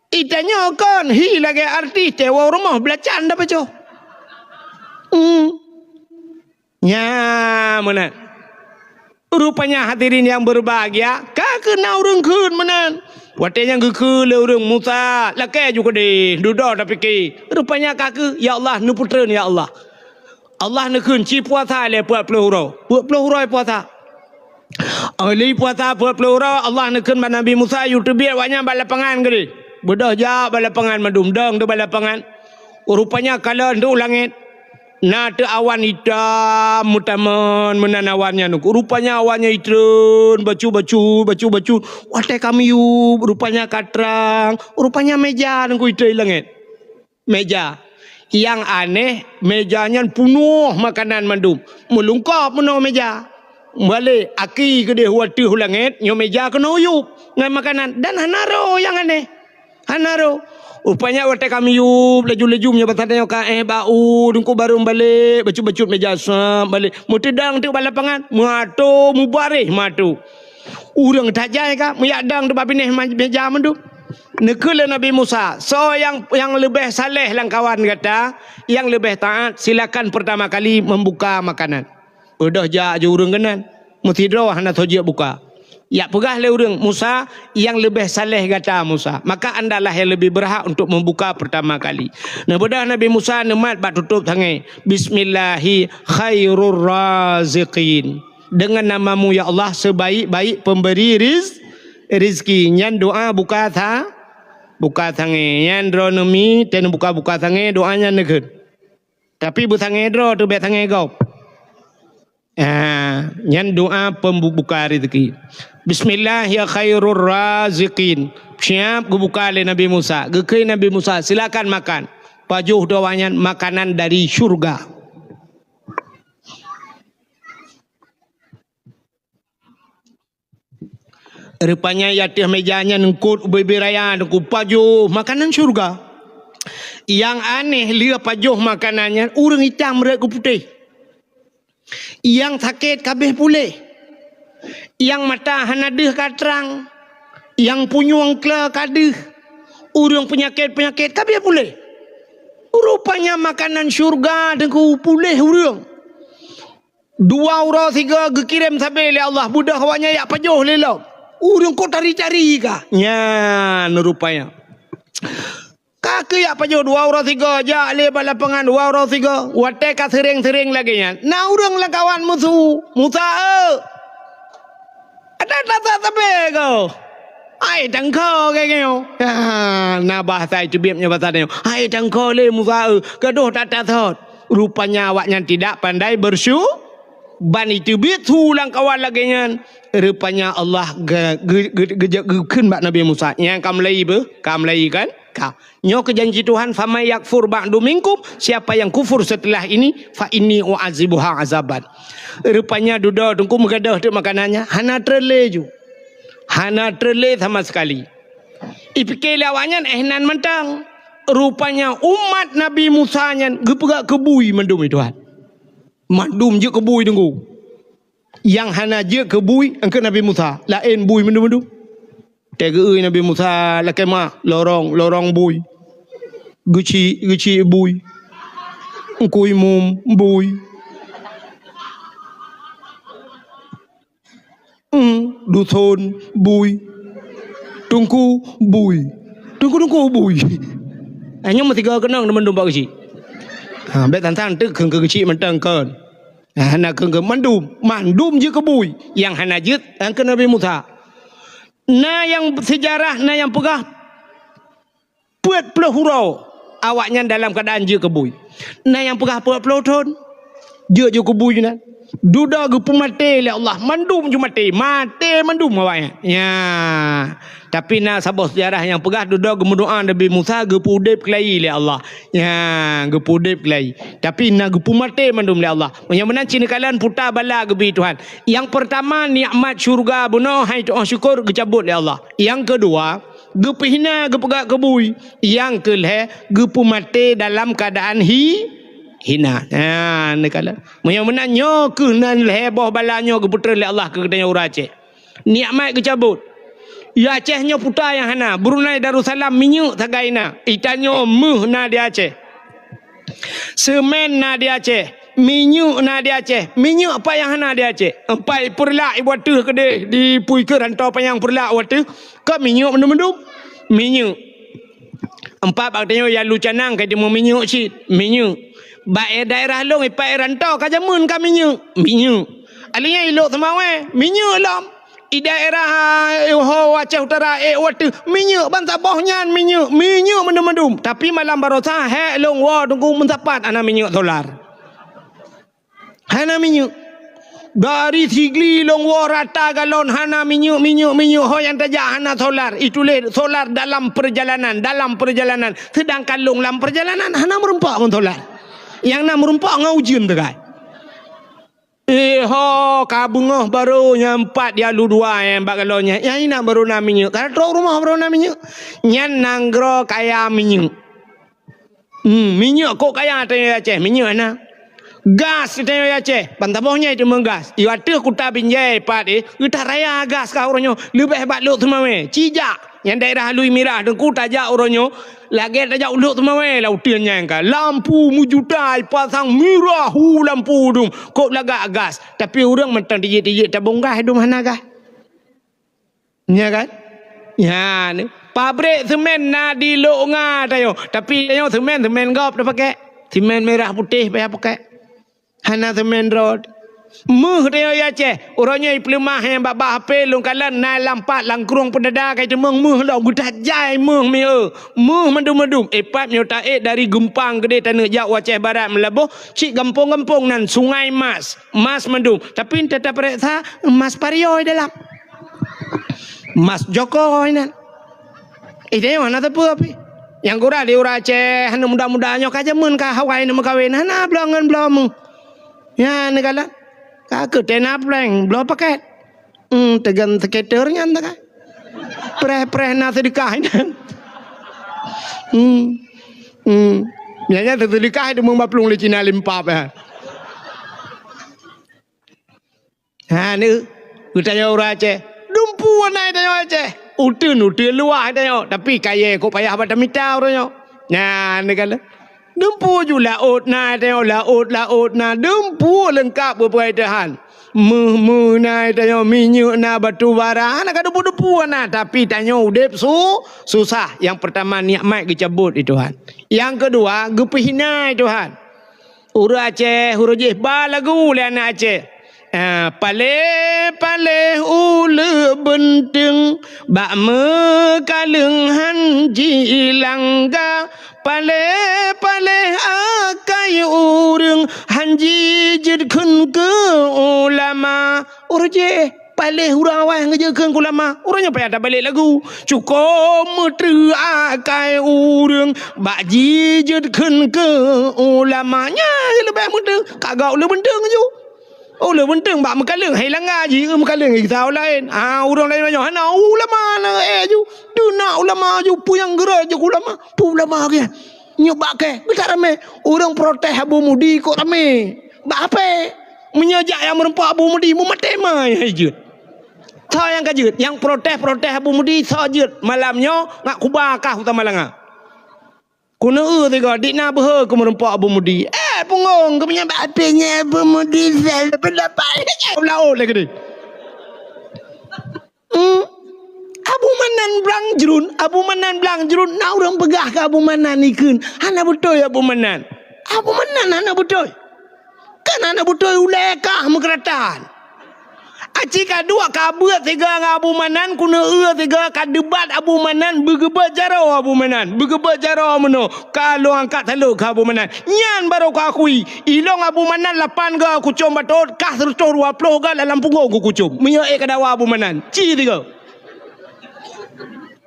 Itanyoe kon hi lagée artis tewa rumoh belacan dapacoh. Hmm. Nya meunan. Rupanya hadirin yang berbahagia, ka keuh na ureuëng kheun meunan. Watée nyang geukheun lé ureuëng Musa, lakée ju keudeh, dudoe tapike. Rupanya ka keuh, ya Allah, neupeutreun ya Allah. Allah neukheun ci puasa lé peuet ploh uroe. Peuet ploh uroe puasa. Oli puasa peuet ploh uroe, Allah neukheun bak Nabi Musa, yue teubiet awaknyan bak lapangan keudeh. Beudôh jak bak lapangan mandum, dong di bak lapangan. Rupanya kalon di langét. Na teuk awan itam meutamon meunan awan nyan. Rupanya awan nyan itreun, bacut-bacut, bacut-bacut. Watée ka miyueb, rupanya ka trang. Rupanya meja nyan ku itreun langét. Meja. Nyang aneh, meja nyan punoh makanan mandum. Meulungkop meunoe meja. Balek, aki keudeh wateuh u langét, nyoe meja keunoe yueb ngon makanan. Dan hana roh nyang aneh. Hana roh. Rupanya watée ka miyueb, laju-laju meunyoe basa tanyoe ka éh bak u, teungku barô balek, bacut-bacut meja sab balek. Meuteudong teuk bak lapangan, meuato, mubareh meuato. Ureuëng tajai ka, meuyak dong teuk bak binéh ma-, meja mandum. Neukheun lé Nabi Musa, soe nyang, nyang leubeh saleh lam kawan gata, nyang leubeh taát, silakan pertama kali membuka makanan. Beudôh jak ju ureuëng keunan, meusidroe hana soe jeuet buka. Jak peugah lé ureuëng, Musa, nyang leubeh saleh gata, Musa. Maka andalah nyang leubeh beurhak untuk membuka pertama kali. Neubeudôh Nabi Musa neumat bak tutôb sangé. Bismillahi khairur raziqin. Dengan namamu, ya Allah, sebaik-baik pemberi riz-, rizki. Nyan doa buka sa-, buka sangé. Nyan droeneuh mi, teuh neubuka-buka sangé, doa nyan neukheun. Tapi beusangé droe teuh, bék sangé gob. Ah, nyan doa pembuka rezeki. Bismillah ya khairur raziqin. Siap geubuka lé Nabi Musa. Geukheun Nabi Musa, "Silakan makan." Pajoh doa nyan makanan dari syurga. Rupanya di ateueh meja nyan eungkot ubé-bé raya, teungku, pajoh makanan syurga. Nyang aneh lé pajoh makanan nyan ureuëng itam rot keu putéh. Nyang sakét ka abéh puléh. Nyang mata hana deuh ka trang. Nyang punyueng kla ka deuh. Ureuëng peunyakét-peunyakét ka abéh puléh. Rupanya makanan syurga teungku puléh ureuëng. Dua uroe sigoe geukirém sabé lé Allah, beudôh awaknyan jak pajoh lé lom. Ureuëng kok tari-tari ka. Nyan rupanya. Ka keuh jak pajoh dua uroe sigoe, jak lé bak lapangan dua uroe sigoe. Watée ka seuréng-seuréng lagée nyan, na ureuëng lam kawan meusu, "Musa, eu! Ada that-that sabé ko?" Hai tangko geuh nyoe. Ha, na bahasa iteubiet nyoe bahasa nyoe. Hai tangko lé Musa, eu, gadoh that-that sot. Rupanya awaknyan tidak pandai bersyu-, ban iteubiet su lam kawan lagée nyan. Rupanya Allah ge-, ge-, ge-, geujak geukheun bak Nabi Musa. Nyang ka meulai beuh, ka meulai kan? Ka. Nyoe keu janji Tuhan, "Faman yakfur ba'du minkum," siapa yang kufur setelah ini, "fa inni u'adzibuha azaban." Rupanya dudoe teungku meugadôh teuk makanan nyan, hana treun lé ju. Hana treun lé sama sekali. Ipike lé awaknyan, eh, nan mantong. Rupanya umat Nabi Musa nyan geupeugah keu bui mandum, ya Tuhan. Mandum jeuet keu bui teungku. Nyang hana jeuet keu bui, eungkot Nabi Musa, laén bui mandum-mandum. Teugeue Nabi Musa lakée meuah, lorong, lorong bui. Geuchik, geuchik bui. Eungkui mum bui. Hmm, duson bui. Teungku bui. Teungku-teungku bui. Hanya meusigoe keunong mandum bak geuchik. Ha, bék tantang teuk keu geuchik mantong kon. Hana keu mandum, mandum jeuet keu bui. Nyang hana jeuet, eungkot Nabi Musa. Na nyang seujarah, na nyang peugah peuet ploh uroe awaknyan dalam keuadaan jeuet keu bui. Na nyang peugah peuet ploh thon jeuet ju keu bui nyan. Dudoe geupeumaté lé Allah, mandum ju maté, maté mandum awaknyan. Ya. Tapi na saboh seujarah nyang peugah dudoe geumeudoa Nabi Musa geupeuudeb keulayi lé Allah. Ya, geupeuudeb keulayi. Tapi na geupeumaté mandum lé Allah. Meunyoe meunan cit neukalon puta bala geubri Tuhan. Nyang peurtama nikmat syeuruga bunoe hai tu'oh syukur geucabot lé Allah. Nyang keudua, geupeuhina, geupeugah keu bui. Nyang keulhée, geupeumaté dalam keuadaan hi-, hina. Ha, neukalon. Meunyoe meunan nyoe kheueh nan lhée boh bala nyoe geupeutrön lé Allah keu geutanyoe ureuëng Aceh. Nikmat geucabot. Ya Aceh nyoe puta nyang hana, Brunei Darussalam minyeuk sagai na. Itanyoe méuh na di Aceh. Seumén na di Aceh, minyeuk na di Aceh. Minyeuk apa nyang hana di Aceh? Empat peureulak ibu ateuh keudeh di pui keu rantau panyang peureulak wateuh. Ka minyeuk mandum-mandum. Minyeuk. Empat bak tanyoe ya lu canang ka jeuet minyeuk cit, minyeuk. Bak daerah lôn ipat rantau ka jameun ka minyeuk, minyeuk. Alinyan ilok seumawé, minyeuk lom. I daerah, eh, ho Aceh Utara, eh, wateuh, minyeuk ban saboh nyan minyeuk, minyeuk mandum-mandum. Tapi malam barosa, hék lôn woe teungku meusapat hana minyeuk solar. Hana minyeuk. Dari Sigli lôn woe rata galon hana minyeuk, minyeuk, minyeuk. Ho nyang tajak hana solar. Ituléh solar dalam perjalanan, dalam perjalanan. Sedangkan lôn lam perjalanan hana meurumpok ngon solar. Nyang na meurumpok ngon ujeuen teukai. Eh ho, ka beungoh barô nyang pat ya lu dua nyang bak galon nyan. Nyang inan barô na minyeuk. Ka trok rumoh barô na minyeuk. Nyan nanggroe kaya minyeuk. Hmm, minyeuk kok kaya tanyoe Aceh, minyeuk na. Gas tanyoe Aceh, ban saboh nyan teuma gas. I ateueh kuta Binjai pat eh, geutaraya gas ka uroe nyoe, leubeh bak Lhokseumawe. Cijak, nyang daerah Lui Mirah teungku tajak uroe nyoe, lagée tajak u Lhokseumawe lah uteuen nyan ka. Lampu meujuta ipasang mirah hu lampu dum, kok lagak gas. Tapi ureuëng mantong tijik-tijik tabong gas dum hana gas. Nya kan? Nya ni. Pabrik semen na di Lok Nga tanyoe. Tapi tanyoe semen, semen gob tapakek. Semen merah putih payah pakek. Hana semen rot. Méuh tanyoe ya Aceh. Uroe nyoe ipeuleumah nyang bak-bak H P lôn kalon na lam pat langkrueng peudada kai teumeung méuh lom geutajai méuh mieu. Méuh mandum-mandum. Ipat nyoe taék dari Geumpang keudeh taneuk jak u Aceh Barat Meulaboh. Cit gampông-gampông nan Sungai Mas. Mas mandum. Tapi enta tapareksa mas pariyoi dalam. Mas Joko inan. Eh, tanyoe hana sapeue pih. Nyang gura di ureuëng Aceh, hana muda-muda nyoe ka jameun ka hawai na meukawen, hana bloe ngon bloe méuh. Nyan neukalon. Ka keu tena prank, bloe paket. Hmm, teugan skater nyan teuka. Preh-preh na seudeukah inan. Hmm. Hmm. Nyan nyan seudeukah itu meumaplueng lé Cina limpap ya. Ha ni, geutanyoe ureuëng Aceh. Dumpu na tanyoe Aceh. Uteuen-uteuen luwah tanyoe, tapi kayée kok payah bak tamita uroe nyoe. Nah, ni kan. Dumpu ju laôt na tanyoe, laôt-laôt na, dumpu leungkap beupeugai Tuhan. Méuh-méuh na tanyoe, minyeuk na, batu bara, hana ka dumpu-dumpu na, tapi tanyoe udeb su-, susah. Nyang peurtama nikmat geucabot di Tuhan. Nyang keudua geupeuhina di Tuhan. Ureuëng Aceh, ureuëng jih ba lagu lé aneuk Aceh. Ah, paléh-paléh uleue beunteueng, bak meukaleueng han jilangga. Paléh-paléh akai ureuëng, han jijeuet kheun keu ulama. Ureuëng jih, paléh ureuëng awai han geujeuet kheun keu ulama. Uroe nyoe payah tabalek lagu. Cukôp meutreuk akai ureuëng bak jijeuet kheun keu ulama. Nyan leubeh meutreuk, ka gak uleue beunteueng ju. Uleue beunteueng bak meukaleueng, hai langga ji, meukaleueng gisa laén. Ah, ureuëng laén nyoe hana ulama na, eh, ju. Deuh na ulama ju, peue nyang geurot ju ulama. Peue ulama keu nyan? Nyoe bak kèe, beutak ramé. Ureuëng protes Abu Mudi kok ramé. Bak ape? Meunyoe jak nyang meureumpok Abu Mudi, meumaté ma nyang jeuet. Soe nyang ka jeuet? Nyang protes-protes Abu Mudi, soe jeuet? Malam nyoe, ngat kuba kah u Tamalanga. Keuneuk eu sigoe, dik na beuhe keu meureumpok Abu Mudi. Eh, punggong, keu meunyoe bak ape nyan Abu Mudi, sel, pendapat. Laôt lagèe ni. Hmm. Abu Manan Blang Jruen, Abu Manan Blang Jruen, na ureuëng peugah keu Abu Manan ikheun. Hana beutôi Abu Manan. Abu Manan hana beutôi. Kan hana beutôi ulèe kah meukeuratan. Ci ka duek ka beuet sigoe ngon Abu Manan, keuneuk eu sigoe ka debat Abu Manan, beugeubeuet jaroe Abu Manan, beugeubeuet jaroe meunoe, ka lôn angkat saleuet keu Abu Manan. Nyan barô kuakui, ilôn Abu Manan lapan goe kucom batot, kah seureutôh dua ploh goe lam punggong kucom. Meunyoe ék ka dawa Abu Manan, ci sigoe.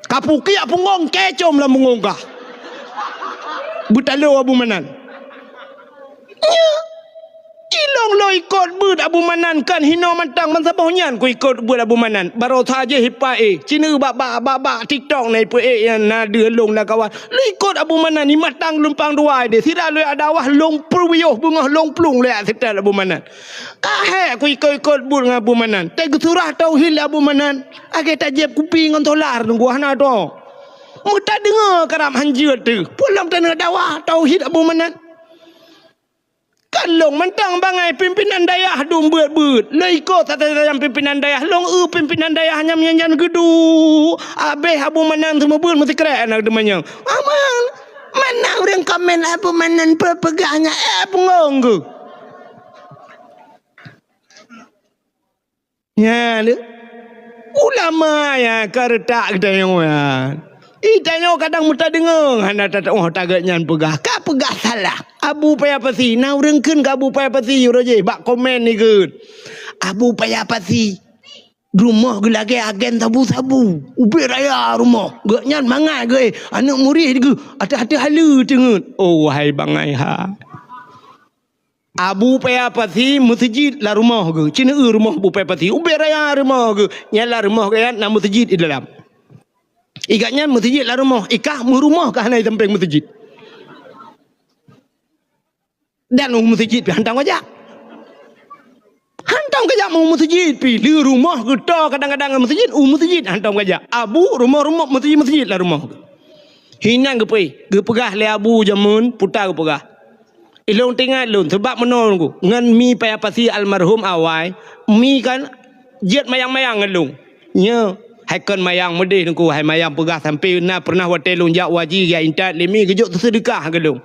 Ka pukiak punggong, kacom lam punggong kah. Beutalo Abu Manan. Nyo, ilôn lôn ikot beuet Abu Manan kan hinoe mantong, ban saboh nyan kuikot beuet Abu Manan. Barosa jih ipa éh, ci neu bak, bak, bak, bak TikTok na ipa éh nyang na deuh lôn lam kawan. Lôn ikot Abu Manan, imatang lumpang dua deh. Sira lôn adawah lôn peuwiyôh beungoh lôn plueng lé seutôt Abu Manan. Ka hék kuikot-ikot beuet ngon Abu Manan. Teuh geusurah tauhid lé Abu Manan. Lagèe tajieb kupi ngon solar teungku hana tô. Meutadeungoe karab hanjeuet teuh. Peue lom taneuk dawa tauhid Abu Manan. Kan lôn mantong bangai pimpinan dayah dum beuet-beuet. Lôn ikot satai-satai pimpinan dayah. Lôn eu pimpinan dayah nyang nyan geudu. Abéh Abu Manan seumeubeuet meusikrek aneuk teumanyong. Aman. Mana ureueng komen Abu Manan peugah nyan, eh, bungong geuh. Nyan, ulama nyang ka reutak geutanyoe nyan. Geutanyoe kadang meutadeungoe hana tatu'oh taget nyan peugah. Ka peugah salah. Abu Paya Pasi, na ureueng kheun keu Abu Paya Pasi uroe jih bak komen ikheun. Abu Paya Pasi, rumoh geuh lagèe agen sabu-sabu. Ubé raya rumoh. Gobnyan mangat geuh, eh, aneuk murit geuh. Ateueh-ateueh haleue teungeut. Oh, wahai bangai hai. Abu Paya Pasi meuseujid lam rumoh geuh. Ci neu rumoh Abu Paya Pasi. Ubé raya rumoh geuh. Nyan lam rumoh geuh nyan na meuseujid di dalam. Igat nyan meuseujid lam rumoh. Ikah meurumoh ka hana di sampéng meuseujid. Dan u meuseujid pih hantom kajak. Hantom kajak u meuseujid pih. Di rumoh geuh tô kadang-kadang meuseujid, u meuseujid hantom kajak. Abu rumoh-rumoh meuseujid-meuseujid lam rumoh geuh. Hinan geupeu-, geupeugah lé Abu jameun puta geupeugah. Ilôn teuingat lôn, sabab meunoe Teungku, ngon Mi Paya Pasi almarhum awai, Mi kan jeuet mayang-mayang ngon lôn. Nyo, hai kon mayang meudeh Teungku, hai mayang peugah sampoe na pernah watèe lôn jak u haji geujak intat lé Mi geujok seudeukah keu lôn.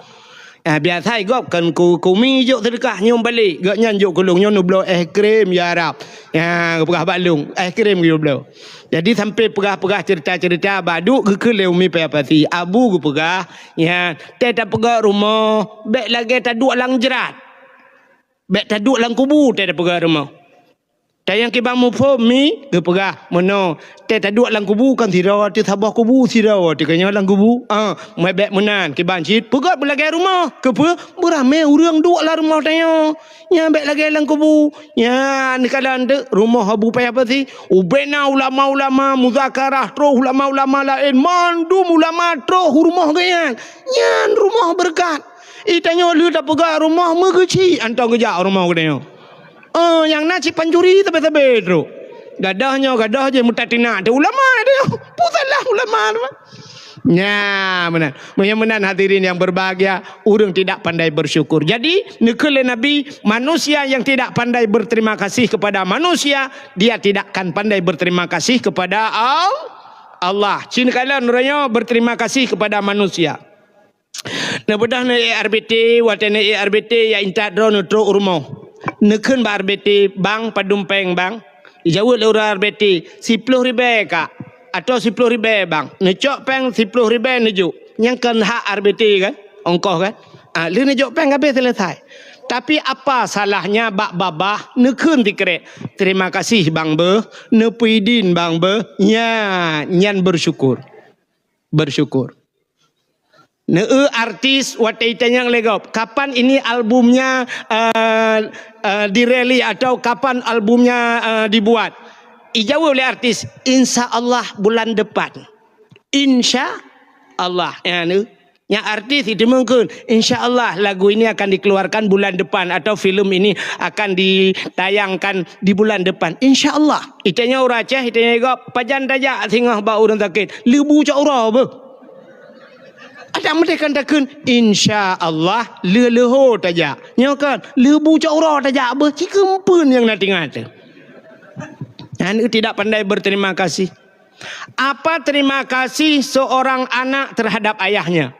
Ah, biasa gob kan ku, ku Mi jok seudeukah nyoe balek, gobnyan jok keu lôn nyoe neubloe es krim ya Rab. Ya, geupeugah bak lôn, es krim geubloe. Jadi sampoe peugah-peugah cerita-cerita, bak duek geukheun lé Umi Paya Pasi. Abu geupeugah, ya, teuh tapeugöt rumoh, bèk lagèe taduek lam jrat. Bèk taduek lam kubu teuh tapeugöt rumoh. Tayang kiban muphom Mi geupeugah, meunoe, teuh taduek lam kubu kan sidroe, teuh saboh kubu sidroe, teuh keunyoe lam kubu. Ah, meuh bèk meunan, kiban cit peugöt beulagèe rumoh. Keupeue? Beuramé ureueng duek lam rumoh tanyoe. Nyan bèk lagèe lam kubu. Nyan neukalon teuk rumoh Abu Paya Pasi. Ubé na ulama-ulama muzakarah, troh ulama-ulama laén, mandum ulama troh u rumoh geuh nyan. Nyan rumoh beureukat. Ih, tanyoe lheueh tapeugöt rumoh meugeuchik, hantom geujak rumoh geutanyoe. Oh, nyang na cit pancuri sabe-sabe trok. Gadôh nyoe, gadôh jih meutat tinak teuh ulama teuh. Peue salah ulama teuh? Nya, meunan. Meunyoe meunan hadirin yang berbahagia, ureueng tidak pandai bersyukur. Jadi, neukheun lé Nabi, manusia yang tidak pandai berterima kasih kepada manusia, dia tidak akan pandai berterima kasih kepada Al-, Allah. Cit neukalon uroe nyoe berterima kasih kepada manusia. Neubeudôh neuék R B T, watèe neuék R B T, ya intat droe neutrok u rumoh. Neukheun bak R B T, "Bang, padum pèng, Bang?" Jaweueb lé ureueng R B T, "Siploh ribèe, Kak." Atau, "Siploh ribèe, Bang." Neucok pèng siploh ribèe neujok. Nyan kon hak R B T kan? Ongkoh kan? Ah, lheueh neujok pèng habéh seuleusai. Tapi apa salahnya bak babah neukheun sikrek, "Terima kasih, Bang, beuh. Neupeuidin, Bang, beuh." Nya, nyan bersyukur. Bersyukur. Neueu artis watèe itanyong lé gob, "Kapan ini albumnya, eh, eh, dirilis atau kapan albumnya, eh, dibuat?" Ijaweueb lé artis, "Insya Allah bulan depan." Insya Allah. Ya, nu. Nyang artis itu mungkin, "Insya Allah lagu ini akan dikeluarkan bulan depan atau film ini akan ditayangkan di bulan depan." Insya Allah. Itanyong ureueng Aceh, itanyong lé gob, "Pajan tajak singoh bak ureueng sakét?" "Leubu cok uroe beuh." Adak meudeh kan takheun, "Insya Allah, leuh-leuho tajak." Nyoe kan, "Leubu cok uroe tajak beuh," ci keumpeuen nyang na teuingat teuh. Aneuk tidak pandai berterima kasih. Apa terima kasih seorang anak terhadap ayahnya?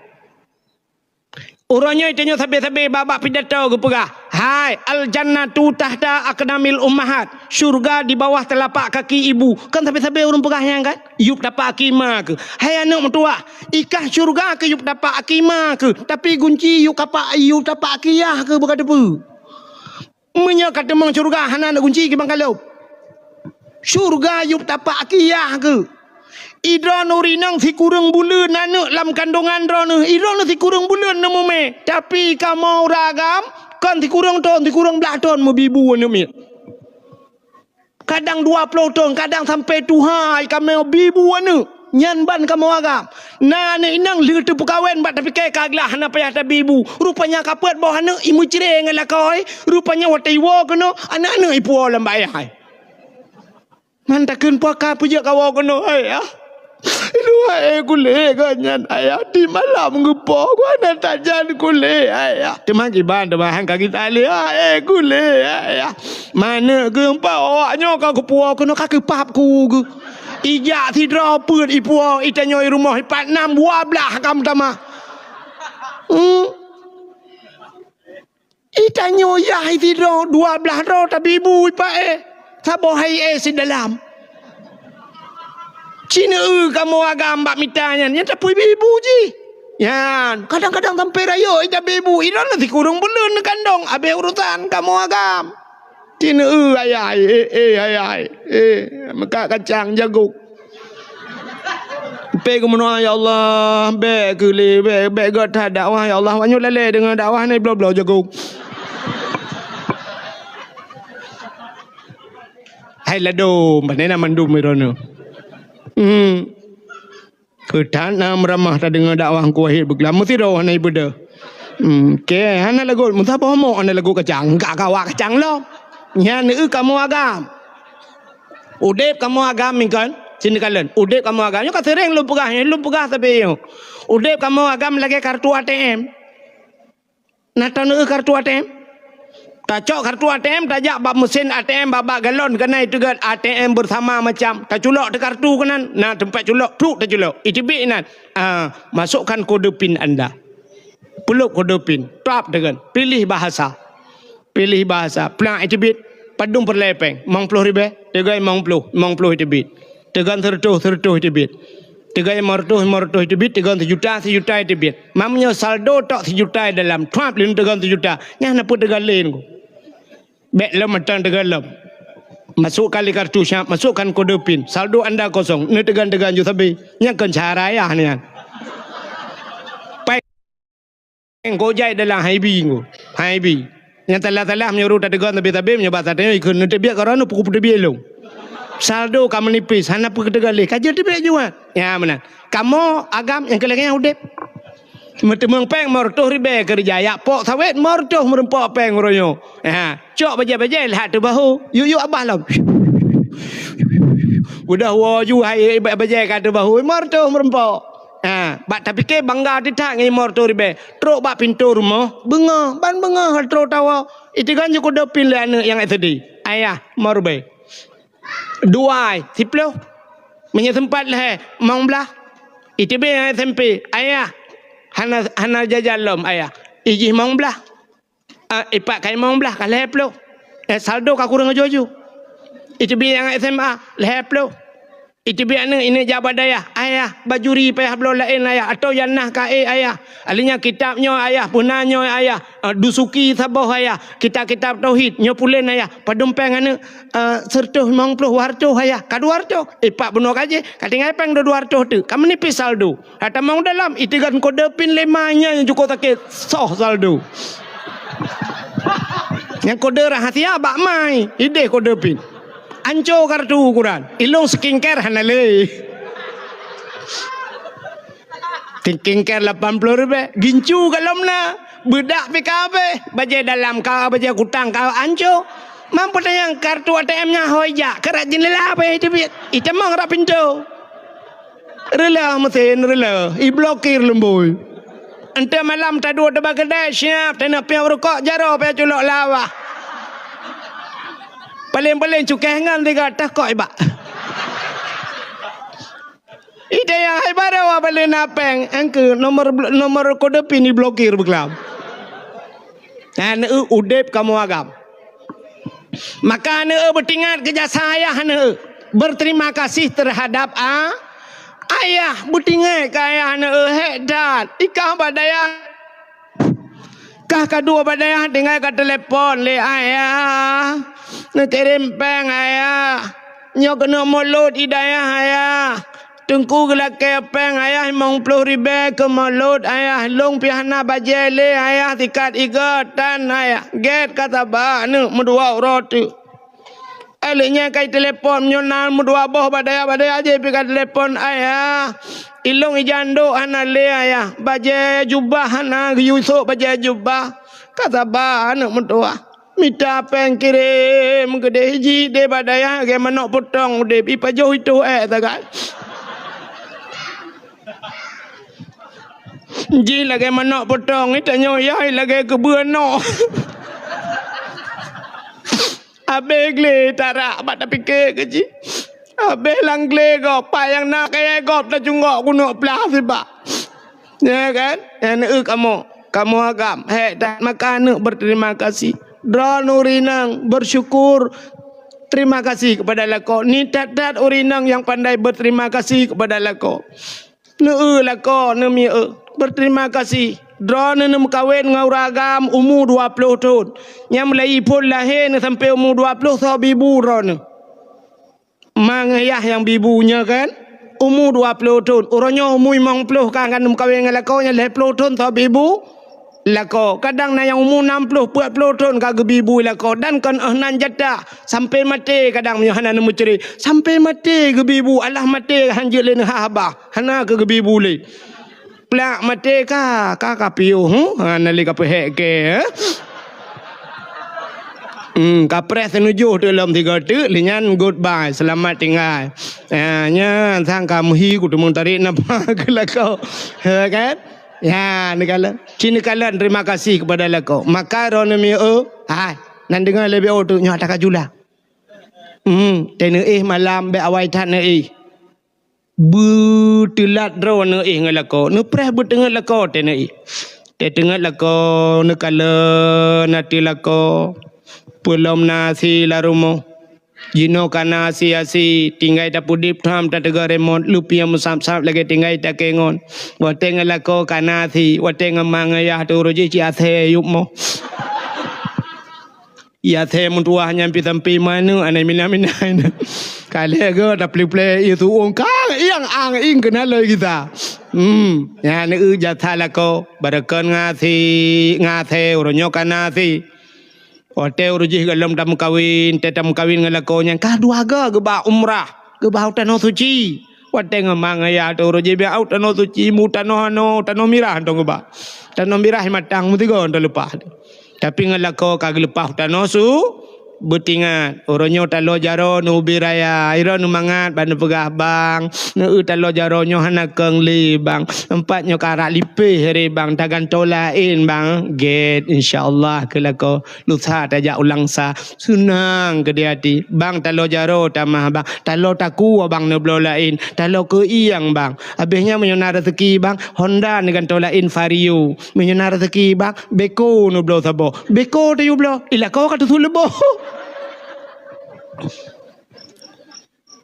Uroe nyoe tanyoe sabe-sabe bak-bak pidato geupeugah, Hai, al-jannatu tahta aqdamil ummahat. Syurga di bawah telapak kaki ibu. Kan sabe-sabe ureuëng peugah nyan kan? Yup tapak aki ma keuh. Hai aneuëk meutuwah, ikah syurga keuh yup tapak aki ma keuh. Tapi gunci yup kapak, yup tapak aki yah keuh beuka teupeu. Meunyoe ka teumong syurga hana na gunci kiban ka lhôb. Syurga yup tapak aki yah keuh. Idroeneuh rinong sikureueng buleuen aneuëk lam kandongan droeneuh, idroeneuh sikureueng buleuen neumumé. Tapi kamoe ureuëng agam kon sikureueng thon, sikureueng blaih thon meubibu aneuëk miet. Kadang dua ploh thon, kadang sampai tuha kamoe bibu aneuëk. Nyan ban kamoe agam. Na aneuëk inong lheueh teupeukawen bak tapike ka glah hana payah tabibu. Rupanya ka peuet boh aneuëk imeucre ngon lakoe. Rupanya watée iwoe keunoe, aneuëk-aneuëk ipuwoe lam bak ayah. Man takheun puaka peujeuet kawoe keunoe, ayah. Ilua eh kulé geuh nyan, ayah. Di malam geupo geuh na tajan kulé, ayah. Teuma kiban, teuma han ka geutalé, ah, eh kulé, ayah. Maneuk geuh empat awak nyoe ka geupuwoe keunoe ka keupap ku geuh. Ijak sidroe peuet ipuwoe, itanyoe i rumoh ipat nam dua blaih ka meutamah. Hmm. Itanyoe yah isidroe dua blaih droe tabibu ipat eh. Saboh hai eh sidalam. Cineu kamoe agam bak mita nyan, nyan tapui bibu jih. Nyan, kadang-kadang sampai rayeuk ija bibu, idroeneuh sikureueng buleuen neukandong, abéh urusan kamoe agam. Cineu ayah, eh, eh, ayah, eh, meukat kacang jagung. Pé geumeunoe, "Ya Allah, bék keu lé, bék, bék gét that dakwah, ya Allah, wanyoe lalé deungon dakwah ni bloe-bloe jagung." Hai ladôm, pane na mandum droeneuh. Hmm. Keu that na meuramah tadeungoe dakwah Teungku Wahid beuklam meusidroe hana ibeudôh. Hmm, keu hana lagot meusaboh mok hana lagot kacang, ka kawa kacang lom. Nyan eu kamoe agam. Udeb kamoe agam mingkon, sini kalon. Udeb kamoe agam nyoe ka sering lôn peugah, nyoe lôn peugah sabe nyoe. Udeb kamoe agam lagée kartu A T M. Na taneuk kartu A T M? Tacok kartu A T M, tajak bak mesin A T M, bak, bak galon, keunan iteugot A T M bersama macam. Taculok teuh kartu keunan, na teumpat culok, pluk taculok. Iteubiet inan. Ah, masukkan kode pin anda. Peulop kode pin, tap teugon, pilih bahasa. Pilih bahasa, plak iteubiet, padum peureulée péng, limong ploh ribée, teugon limong ploh, limong ploh iteubiet. Teugon seureutôh, seureutôh iteubiet. Teugon limong reutôh, limong reutôh iteubiet, teugon seujuta, seujuta iteubiet. Meunyoe saldo tok seujuta dalam, trap lé teugon seujuta. Nyan na peue teugon lé nyoe. Bék lom mantong teugon lom. Masukkan lé kartu siap, masukkan kode pin. Saldo anda kosong. Neuteugon-teugon ju sabe. Nyan kon cara ayah nyan. Pai Engkau jai dalam hai bi ngku. Hai bi. Nyang salah-salah meunyoe ureuëng tateugon tabi-tabi meunyoe bak sateungoh ikheun neuteubiet keu droeneuh pukul peuteubiet lom. Saldo ka meunipis, hana peue teugon lé. Ka jeuet teubiet juat. Ya meunan. Kamoe agam nyang keu lagée nyan udeb. Meuteumeung péng limong reutôh ribée keureuja, jak pok sawét limong reutôh meurumpok péng uroe nyoe. Ha, cok bajée-bajée lhak teubahu. Yuk-yuk abah lom. Udah woe ju hai bajée ka teubahu limong reutôh meurumpok. Ha, bak tapike bangga teutak ngon limong reutôh ribée. Trok bak pintoe rumoh, beungoh, ban beungoh trok tawoe. Iteugon ju kode pin lé aneuëk nyang S D. Ayah, limong ribée. Dua, siploh. Meunyoe seumpat lhée, limong blaih. Iteubiet nyang S M P, ayah. Hana, hana jajan lom, ayah. Ijih limong blaih. Ah, ipat ka limong blaih, ka lhée ploh. Eh, saldo ka kureueng aju-aju. Iteubiet nyang S M A, lhée ploh. Iteubiet aneuëk inong jak bak dayah, ayah, bajuri payah bloe laén ayah, atau nyang na ka ék ayah. Alinyan kitab nyoe ayah, peuna nyoe ayah, eh, Dusuki saboh ayah, kitab-kitab tauhid nyoe pulen ayah, padum péng aneuëk, eh, seureutôh limong ploh, dua reutôh ayah, ka dua reutôh, ipat bunoe ka jih, ka tinggai péng dua reutôh teuk, ka meunipis saldo. Ka tamong dalam, iteugon kode pin lé ma nyan nyang cukôp sakét, soh saldo. Nyang kode rahasia bak ma, ideh kode pin. Anco kartu ukuran. Ilong skincare hana lé. Skincare lapan ploh ribée. Gincu ka lom na. Beudak pih ka habéh. Bajée dalam ka, bajée kutang ka anco. Mampu tanyong kartu A T M nyan hôi jak. Keurat jendela pih iteubiet. Itamong rak pintoe. Reuloh meusén, reuloh. Iblokir lumbôi. Enteuk malam taduek teubak keudée, siap, taneuk piôh rukok, jaroe pih culok lawah. Paléng-paléng cukéh ngon tiga tah kok ibak. Ide nyang hai baroe bak lé na péng, engkeu nomor blo-, nomor kode pin iblokir beuklam. Aneuk udeb kamoe agam. Maka aneuk beutingat keu jasa ayah aneuk. Berterima kasih terhadap a-, ayah. Beutingat keu ayah aneuk, hék that. Ikah bak dayah. Kah ka duek bak dayah tinggai ka telepon lé ayah. Neukirém péng ayah. Nyoe keuneuk mulod i dayah ayah. Teungku geulakée péng ayah limong ploh ribée keu mulod ayah. Lôn pih hana bajée lé ayah sikat igoe tan ayah. Gét ka saba aneuk meudua uroe teuk. Lheueh nyan ka itelepon, meunyoe na meudua boh bak dayah, bak dayah jih pih ka telepon, "Ayah, ilôn ija ndok hana lé, ayah. Bajée jubah hana geuyue sôk bajée jubah." Ka saba aneuk meutuwah. Mita péng kirém keudeh jih deh bak dayah lagée manök potong udeb, ipajoh itoh ék sagai. Jih lagée manök potong, itanyoe yai lagée keubeue noe. Abéh glé tarak bak tapike keu jih. Abéh lam glé gob, pat nyang na kayée gob tacunggok keuneuk plah sibak. Ya kan? Nyan eu kamoe, kamoe agam, hék that maka aneuk berterima kasih. Droeneuh ureueng inong bersyukur, terima kasih kepada lakoe. Ni that-that ureueng inong nyang pandai berterima kasih kepada lakoe. Neu-eu lakoe, neumiyeu, berterima kasih. Droeneuh neumeukawen ngon ureueng agam umu dua ploh thon. Nyang meulayi phon lahé neuh sampoe umu dua ploh soe bibu droeneuh. Ma ngon yah nyang bibu nyoe kan, umu dua ploh thon. Uroe nyoe umu limong ploh ka, ka neumeukawen ngon lakoe nyan lhée ploh thon soe bibu. Lakoe, kadang na nyang umu nam ploh, peuet ploh thon ka geubi bu lakoe, dan kon óh nan jatah, sampoe maté kadang meunyoe hana neumeucre. Sampoe maté geubi bu, alah maté han jeuet lé neuhah babah, hana keu geubi bu lé. Plak maté ka, ka, ka piôh, huh? Ha, na lé ka peuhék kée, eh? Hmm, ka preh seunujoh teuk lom sigoe teuk, lheueh nyan goodbye, seulamat tinggai. Ha, nyan sang ka meuhi kuteumeutarek napa keu lakoe. Ha, kan? Ya, neukalon. Ci neukalon terima kasih kepada lakoe. Maka droeneuh miyeu, hai, nan deungoe leubeh oh tu nyoe ata ka jula. Hmm, teuh neuéh malam bék awai that neuéh. Beuteulat droeneuh éh ngon lakoe. Neupreh beuteungeut lakoe teuh neuéh. Teuh teungeut lakoe, neukalon ateueh lakoe. Peulom na si lam rumoh. Jinoe ka na asi-asi, tinggai tapeudeb tham tateuga remote, lupieng meusab-sab lagée tinggai takengon. Watée ngon lakoe ka na asi, watée ngon ma ngon yah teurôh jih ci asée yup moh. Yah asée meutuwah nyan pih sampoe manök anai mina-mina nyan. Ka lhée goe taplé-plé ié su'ueng kang ieng ang ieng keunan loi gisa. Hmm, nyan eu jasa lakoe, barokon ngon asi, ngon asée uroe nyoe ka na asi. Watée uroe jih gohlom tameukawen, teuh tameukawen ngon lakoe nyan ka dua goe geuba umrah, geuba u tanoh suci. Watée ngon ma ngon yah teuh uroe jih bak u tanoh suci, mu tanoh anoe, tanoh mirah hantom geuba. Tanoh mirah matang meusigoe hantom leupah. Tapi ngon lakoe ka geuleupah u tanoh su, beutingat. Uroe nyoe taloe jaroe neubi raya, droeneuh mangat ban neupeugah bang, neu taloe jaroe nyoe hana keueng lé bang. Empat nyoe ka rab lipéh ré bang, tagantoe laén bang. Gét, insya Allah keu lakoe. Lusa tajak u Langsa, seunang keudeh até. Bang taloe jaroe tamah bang, taloe takue bang neubloe laén, taloe keuieng bang. Abéh nyan meunyoe na raseuki bang, Honda neugantoe laén Vario. Meunyoe na raseuki bang, Beko neubloe saboh. Beko tayue bloe, i lakoe ka teusu leuboh.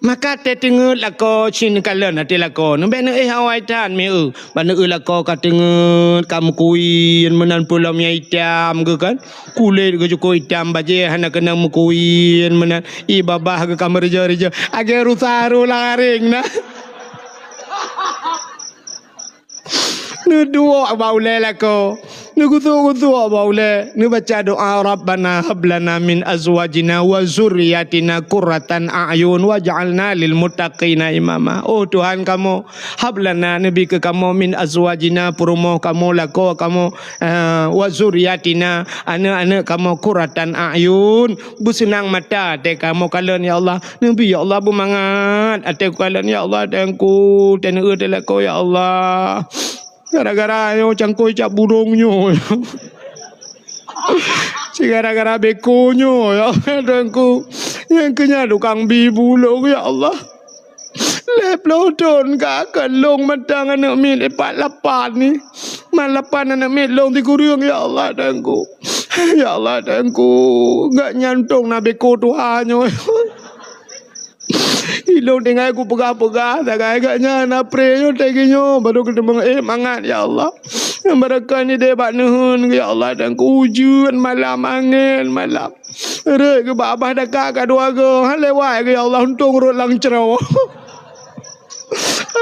Maka teuh teungeut lakoe ci neukalon até lakoe, neubék neuéh awai that miyeu. Ban neuéh lakoe ka teungeut, ka meukuyen meunan peulom nyang itam geuh kan. Kulét geuh cukôp itam, bajée hana keunong meukuyen meunan. Ié babah geuh ka meureujoe-reujoe. Lagée rusa ru lam aréng na. Neuduek bak ulée lakoe, neugusok-gusok bak ulée, neubaca doa, "Rabbana hab lana min azwajina wa zurriyatina qurratan a'yun waj'alna lil muttaqina imama." Oh Tuhan kamoe, hab lana, neubi keu kamoe, min azwajina, peurumoh kamoe, lakoe kamoe, eh, wa zurriyatina, aneuëk-aneuëk kamoe, qurratan a'yun, beuseunang mata até kamoe kalon, ya Allah. Neubi, ya Allah, beumangat até kukalon, ya Allah, Teungku, teuneuk teuh lakoe, ya Allah. Gara-gara nyoe cangkôi cap burông nyoe. Si gara-gara beko nyoe, ya Allah, Teungku. Nyang keu nyan tukang bi bulông, ya Allah. Lhée ploh thon ka keu lông mantong aneuëk miet pat lapan ni. Man lapan aneuëk miet lông sikureueng, ya Allah, Teungku. Ya Allah, Tuhanku, gak nyan tong na beko tuha nyoe. Ilong tinggai ku peugah-peugah, sagai gak nyan, apre nyoe, tegi nyoe, baru keudeumeung, eh, mangat, ya Allah. Nyang barokah ni deh bak neuheun, ya Allah, Tuhanku, ujeuen malam, angén malam. Rhot keu bak babah dakak ka dua go, han lewat, ya Allah, untông rhot lam cro.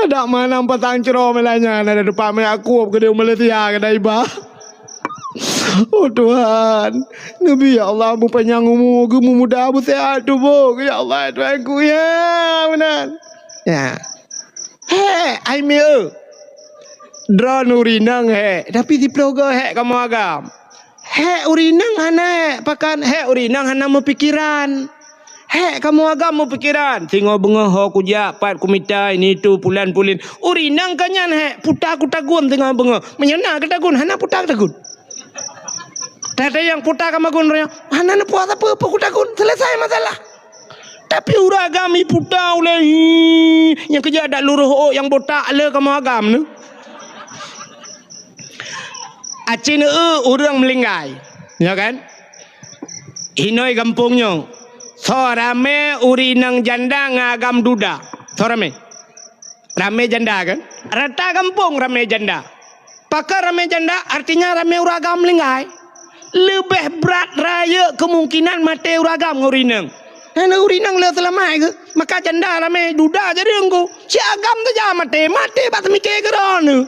Adak manang patang cro malam nyan, ada teumpat meuakub keudeh Malaysia, keudeh iba. Oh Tuhan, neubi ya Allah meupanyang umu, geumumudah, beuseuhat tuboh, ya Allah, Tuhanku, ya meunan. Ya. Hek, ai mi eu. Droeneuh ureueng inong hek, tapi siploh goe hek kamoe agam. Hek ureueng inong hana hek, pakan hek ureueng inong hana meupikeran. Hek kamoe agam meupikeran. Singoh beungoh ho kujak, pat kumita, ini itu, pulan pulin. Ureueng inong ka nyan hek, puta kutagun singoh beungoh. Meunyoe na kutagun, hana puta kutagun. Tata nyang puta kamagun roh nyoe, hana neupuasa peue-peue kutagun. Selesai masalah. Tapi ureueng agam iputa ulèe, hi, nyang keujak dak luroh ôk nyang botak le kamoe agam neu. Aci neu ureueng meulinggai. Ya kan? Inoi gampông nyoe. Soe ramé ureueng inong janda ngon agam duda? Soe ramé? Ramé janda kan? Rata gampông ramé janda. Pakon ramé janda? Artinya ramé ureueng agam meulinggai. Leubeh brat rayeuk keumungkinan maté ureueng agam ngon ureueng inong. Hana ureueng inong le seulamat geuh. Maka janda ramé duda jadi teungku. Si agam saja maté, maté bak seumiké keudroe neu.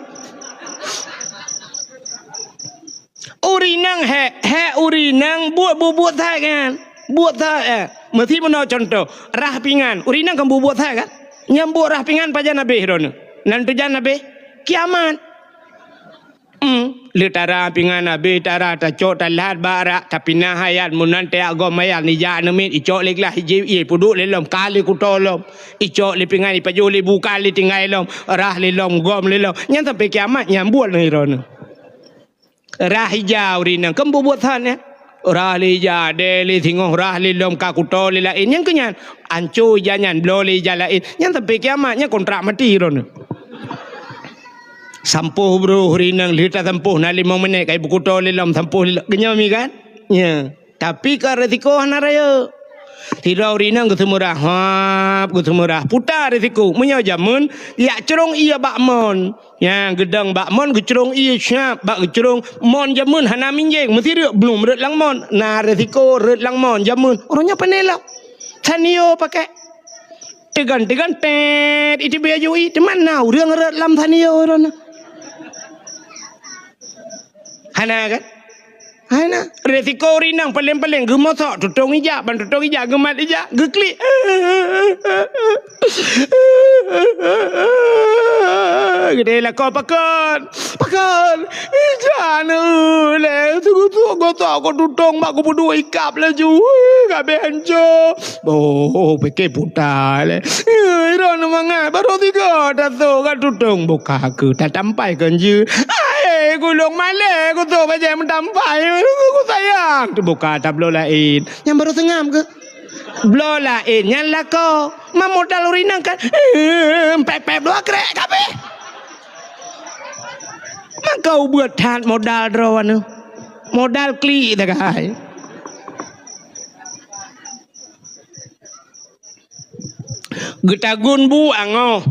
Ureueng inong hek, hek ureueng inong buet bubuet that kan. Buet that, eh. Meusi meunoe contoh, rah pingan. Ureueng inong kan bubuet that kan. Nyang buet rah pingan pajan abéh droeneuh? Nan tujan abéh? Kiamat. Hmm, le tara pingan abéh, tara tacok talat bak rak, tapinah ayat meunan teuak gom ayat nijak neumiet, icok lé glah ijép, ie peuduek lé lom, ka lé kuto lom. Icok lé pingan ipajoh lé bu ka lé tinggai lom, rah lé lom, gom lé lom. Nyan sampai kiamat nyan buet lé droeneuh. Rah ija ureueng inong, kan bubuet that nyan. Rah lé ija, deh lé singoh, rah lé lom ka kuto lé laén. Nyang keu nyan, anco ija nyan, bloe lé ija laén. Nyan sampai kiamat, nyan kontrak mati droeneuh. Sampôh broh ureueng inong, lheueh tasampôh na limong minét, kai beukuto lé lom, sampôh lé lom. Geunyoe mi kan? Nya. Tapi ka resiko hana rayeuk. Sidroe ureueng inong geuseumeurah, hap, geuseumeurah. Puta resiko. Meunyoe jameun, yak crông ie bak mon. Nyang geudong bak mon geucrông ie siap, bak geucrông mon jameun hana minjeng, meusi rhot blum rhot lam mon. Na resiko rhot lam mon jameun. Uroe nyoe pane lom. Sanio pakai. Teugan-teugan, tet, iteubiet aju ie, teuma na ureueng rhot lam sanio uroe nyoe. Hana kan? Hana. Resiko ureueng inong paleng-paleng geumosok tutong ija, ban tutong ija geumat ija, geuklik. Geude lakoe pakon. Pakon. Ija neu lé. Gosok-gosok ko tutong bak geupeuduek ikab laju. Ui, ka abéh hanco. Boh, pike puta lé. Ui, droeneuh mangat, barô sigoe tasok ka tutong buka keu tatampai kon jeuet. Hai, gulong malèe kuto bajèe meutampai, ku sayang. Teubuka tabloe laén. Nyang barô seungab keu? Bloe laén nyan lakoe. Ma modal ureueng inong kan? Ehm, pép-pép dua krek kabéh. Maka ubeut that modal droeneuh. Modal klik sagai. Geutagun bu angoh.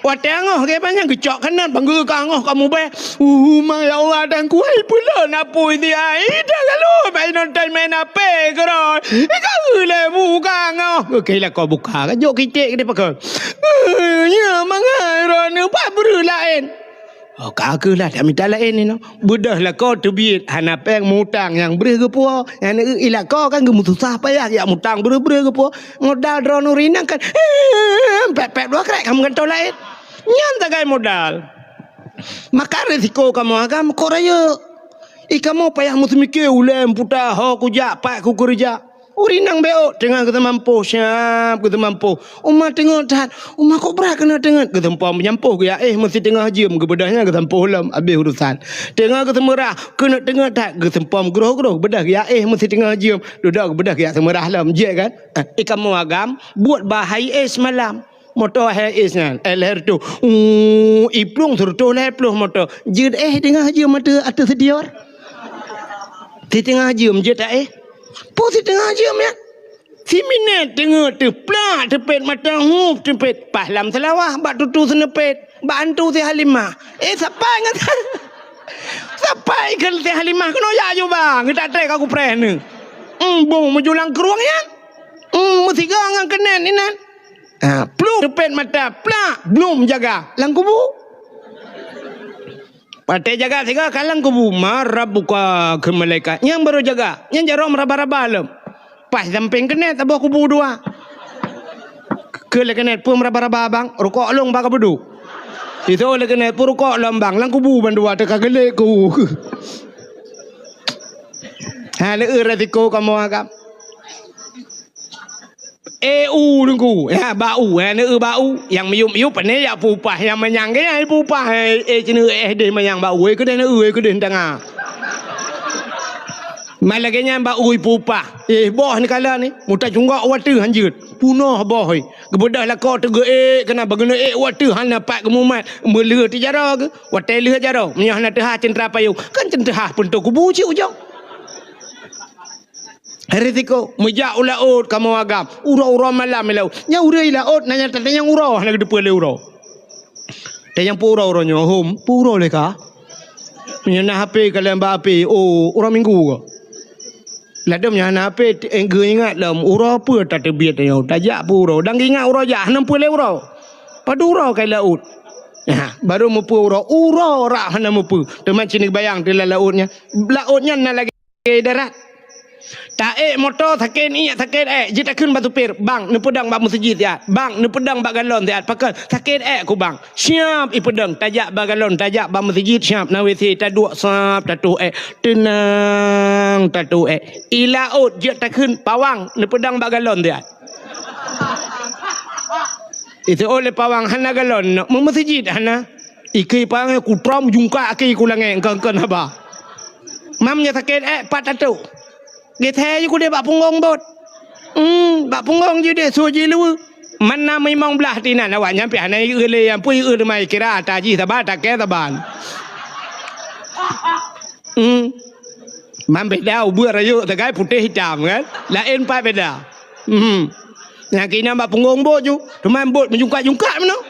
Watèe angoh geuh banyak geucok keunan, bangga ka angoh ka mubèh. Uh, ma ya Allah, dan kuai pula napui dia. Ida lalu bai nonton main H P keudroe. Ika le bu ka angoh. Oke, lakoe buka. Ka jok kitek ke dia pakon. Uh, nya mangai droeneuh pat breuh laén. Oh, ka keuh lah, dak mita laén inoe. Beudôh lakoe teubiet, hana péng mutang nyang breuh geupuwoe. Nyang na i lakoe kan geumeususah payah jak mutang breuh-breuh geupuwoe. Modal droeneuh rinang kan, eh, pép-pép dua krek ka meugantoh laén. Nyan sagai modal. Maka resiko kamoe agam kok rayeuk. I kamoe payah meuseumiké ulèe meuputa ho kujak, pat kukeureuja. Ureueng inong beuôt teungoh geuteumampôh, siap geuteumampôh. Uma teungeut that, uma kok brat keuneuk teungeut, geuteumpom meunyampôh geuyak éh meusiteungoh jeuem, geubeudôh nyan geuteumpôh lom, abéh urusan. Teungoh geuteumeurah, keuneuk teungeut that, geuteumpom groh-groh, beudôh geuyak éh meusiteungoh jeuem, dudoe geubeudôh geuyak teumeurah lom, jeuet kan? Eh, i kamoe agam, buet bah hai éh seumalam. Moto hai éh nyan, eh, lhèe reutôh. Uh, i plueng seureutôh lhèe ploh moto. Jeuet éh teungoh jeuem ateueh, ateueh seudior. Siteungoh jeuem jeuet taéh. Peue siteungoh jeuem nyan? Si Minét teungeut teuh plak teupet mata, hup teupet, paih lam Seulawah bak tutoe seuneupet, bak antu si Halimah. Eh, sapai ngon sapai keu si Halimah keunoe jak aju bang, geutak trek ka kupreh neuh. Embong meujulang krueng nyan. Hmm, meusigoe ngon keunen inan. Ha, pluek teupet mata, plak, blum jaga lam kubu. Watée jaga sigoe ka lam kubu, "Man rabbuka?" kheun malaikat. Nyang barô jaga, nyang jaroe meuraba-raba lom. Paih sampéng keunen saboh kubu dua. Keu lé keunen, "Peue meuraba-raba, Bang?" "Rukok lôn bak ka beudôk." Isoe lé keunen, "Peue rukok lôn, Bang?" "Lam kubu bandua teuka geulék ku." Ha, lé eu resiko kamoe agam. Eh, u Teungku, ya, bak u, eh, neu bak u. Nyang miyup-miyup pane jak peupah, nyang manyang ke nyang peupah, eh, eh, cina eh deh manyang bak u, eh, keudeh neu, eh, keudeh tanga. Mat lagée nyan bak u peupah. Eh, boh ni kala ni, muta cunggok wateuh hanjeuet. Punoh boh, eh. Geubeudôh lakoe teugeu, eh, keunan bageuneuk, eh, wateuh hana pat geumumat. Meuleueh teujaroe geuh. Watée leueh jaroe, meunyoe hana teuhah ceuntra payong, kan ceuntra peuntoe kubu cit ujong. Risiko, meujak u laôt kamoe agam, uroe-uroe malam i laôt. Nyan ureuëng i laôt na nyang tatanyong uroe hana geuteupeue lé uroe. Tanyong peue uroe, uroe nyoe, hom, peue uroe lé ka? Meunyoe na H P kalon bak H P, oh, uroe Minggu ka. Ladôm nyan hana H P, eh, geuingat lom, uroe peue tateubiet nyoe, tajak peue uroe, dan geuingat uroe jak, hana peue lé uroe. Padub uroe ka i laôt. Nah, baru meupeue uroe, uroe rak hana meupeue. Teuma cit neubayang teuh lam laôt nyan. Laôt nyan na lagée darat. Taék moto sakét iék, sakét ék, jeuet takheun bak supir, "Bang, neupeudong bak meuseujid siat. Bang, neupeudong bak galon siat." Pakon, "Sakét ék ku, Bang." Siap ipeudong, tajak bak galon, tajak bak meuseujid, siap na W C, taduek sab, tatoh ék. Teunang, tatoh ék. I laôt jeuet takheun, "Pawang, neupeudong bak galon siat." Iseuôt lé pawang, "Hana galon, meu meuseujid hana." Ikei pang, "Kutrom jungkak kei ku langét, engkon-engkon haba." Mam nyoe sakét ék, pat tatoh. Geusé ju kudeh bak punggong bot. Hmm, bak punggong ju deh, su ji luweue. Mana meimong blah tinan awak nyan pih hana ieu lé, nyang pun ieu teuma kira ata jih saban, ata kée saban. Hmm. Mam beda ubeut rayeuk sagai putéh itam kan? Laén pat beda. Hmm. Nyang keunan bak punggong bot ju, teuma bot meujungkak-jungkak meunoe.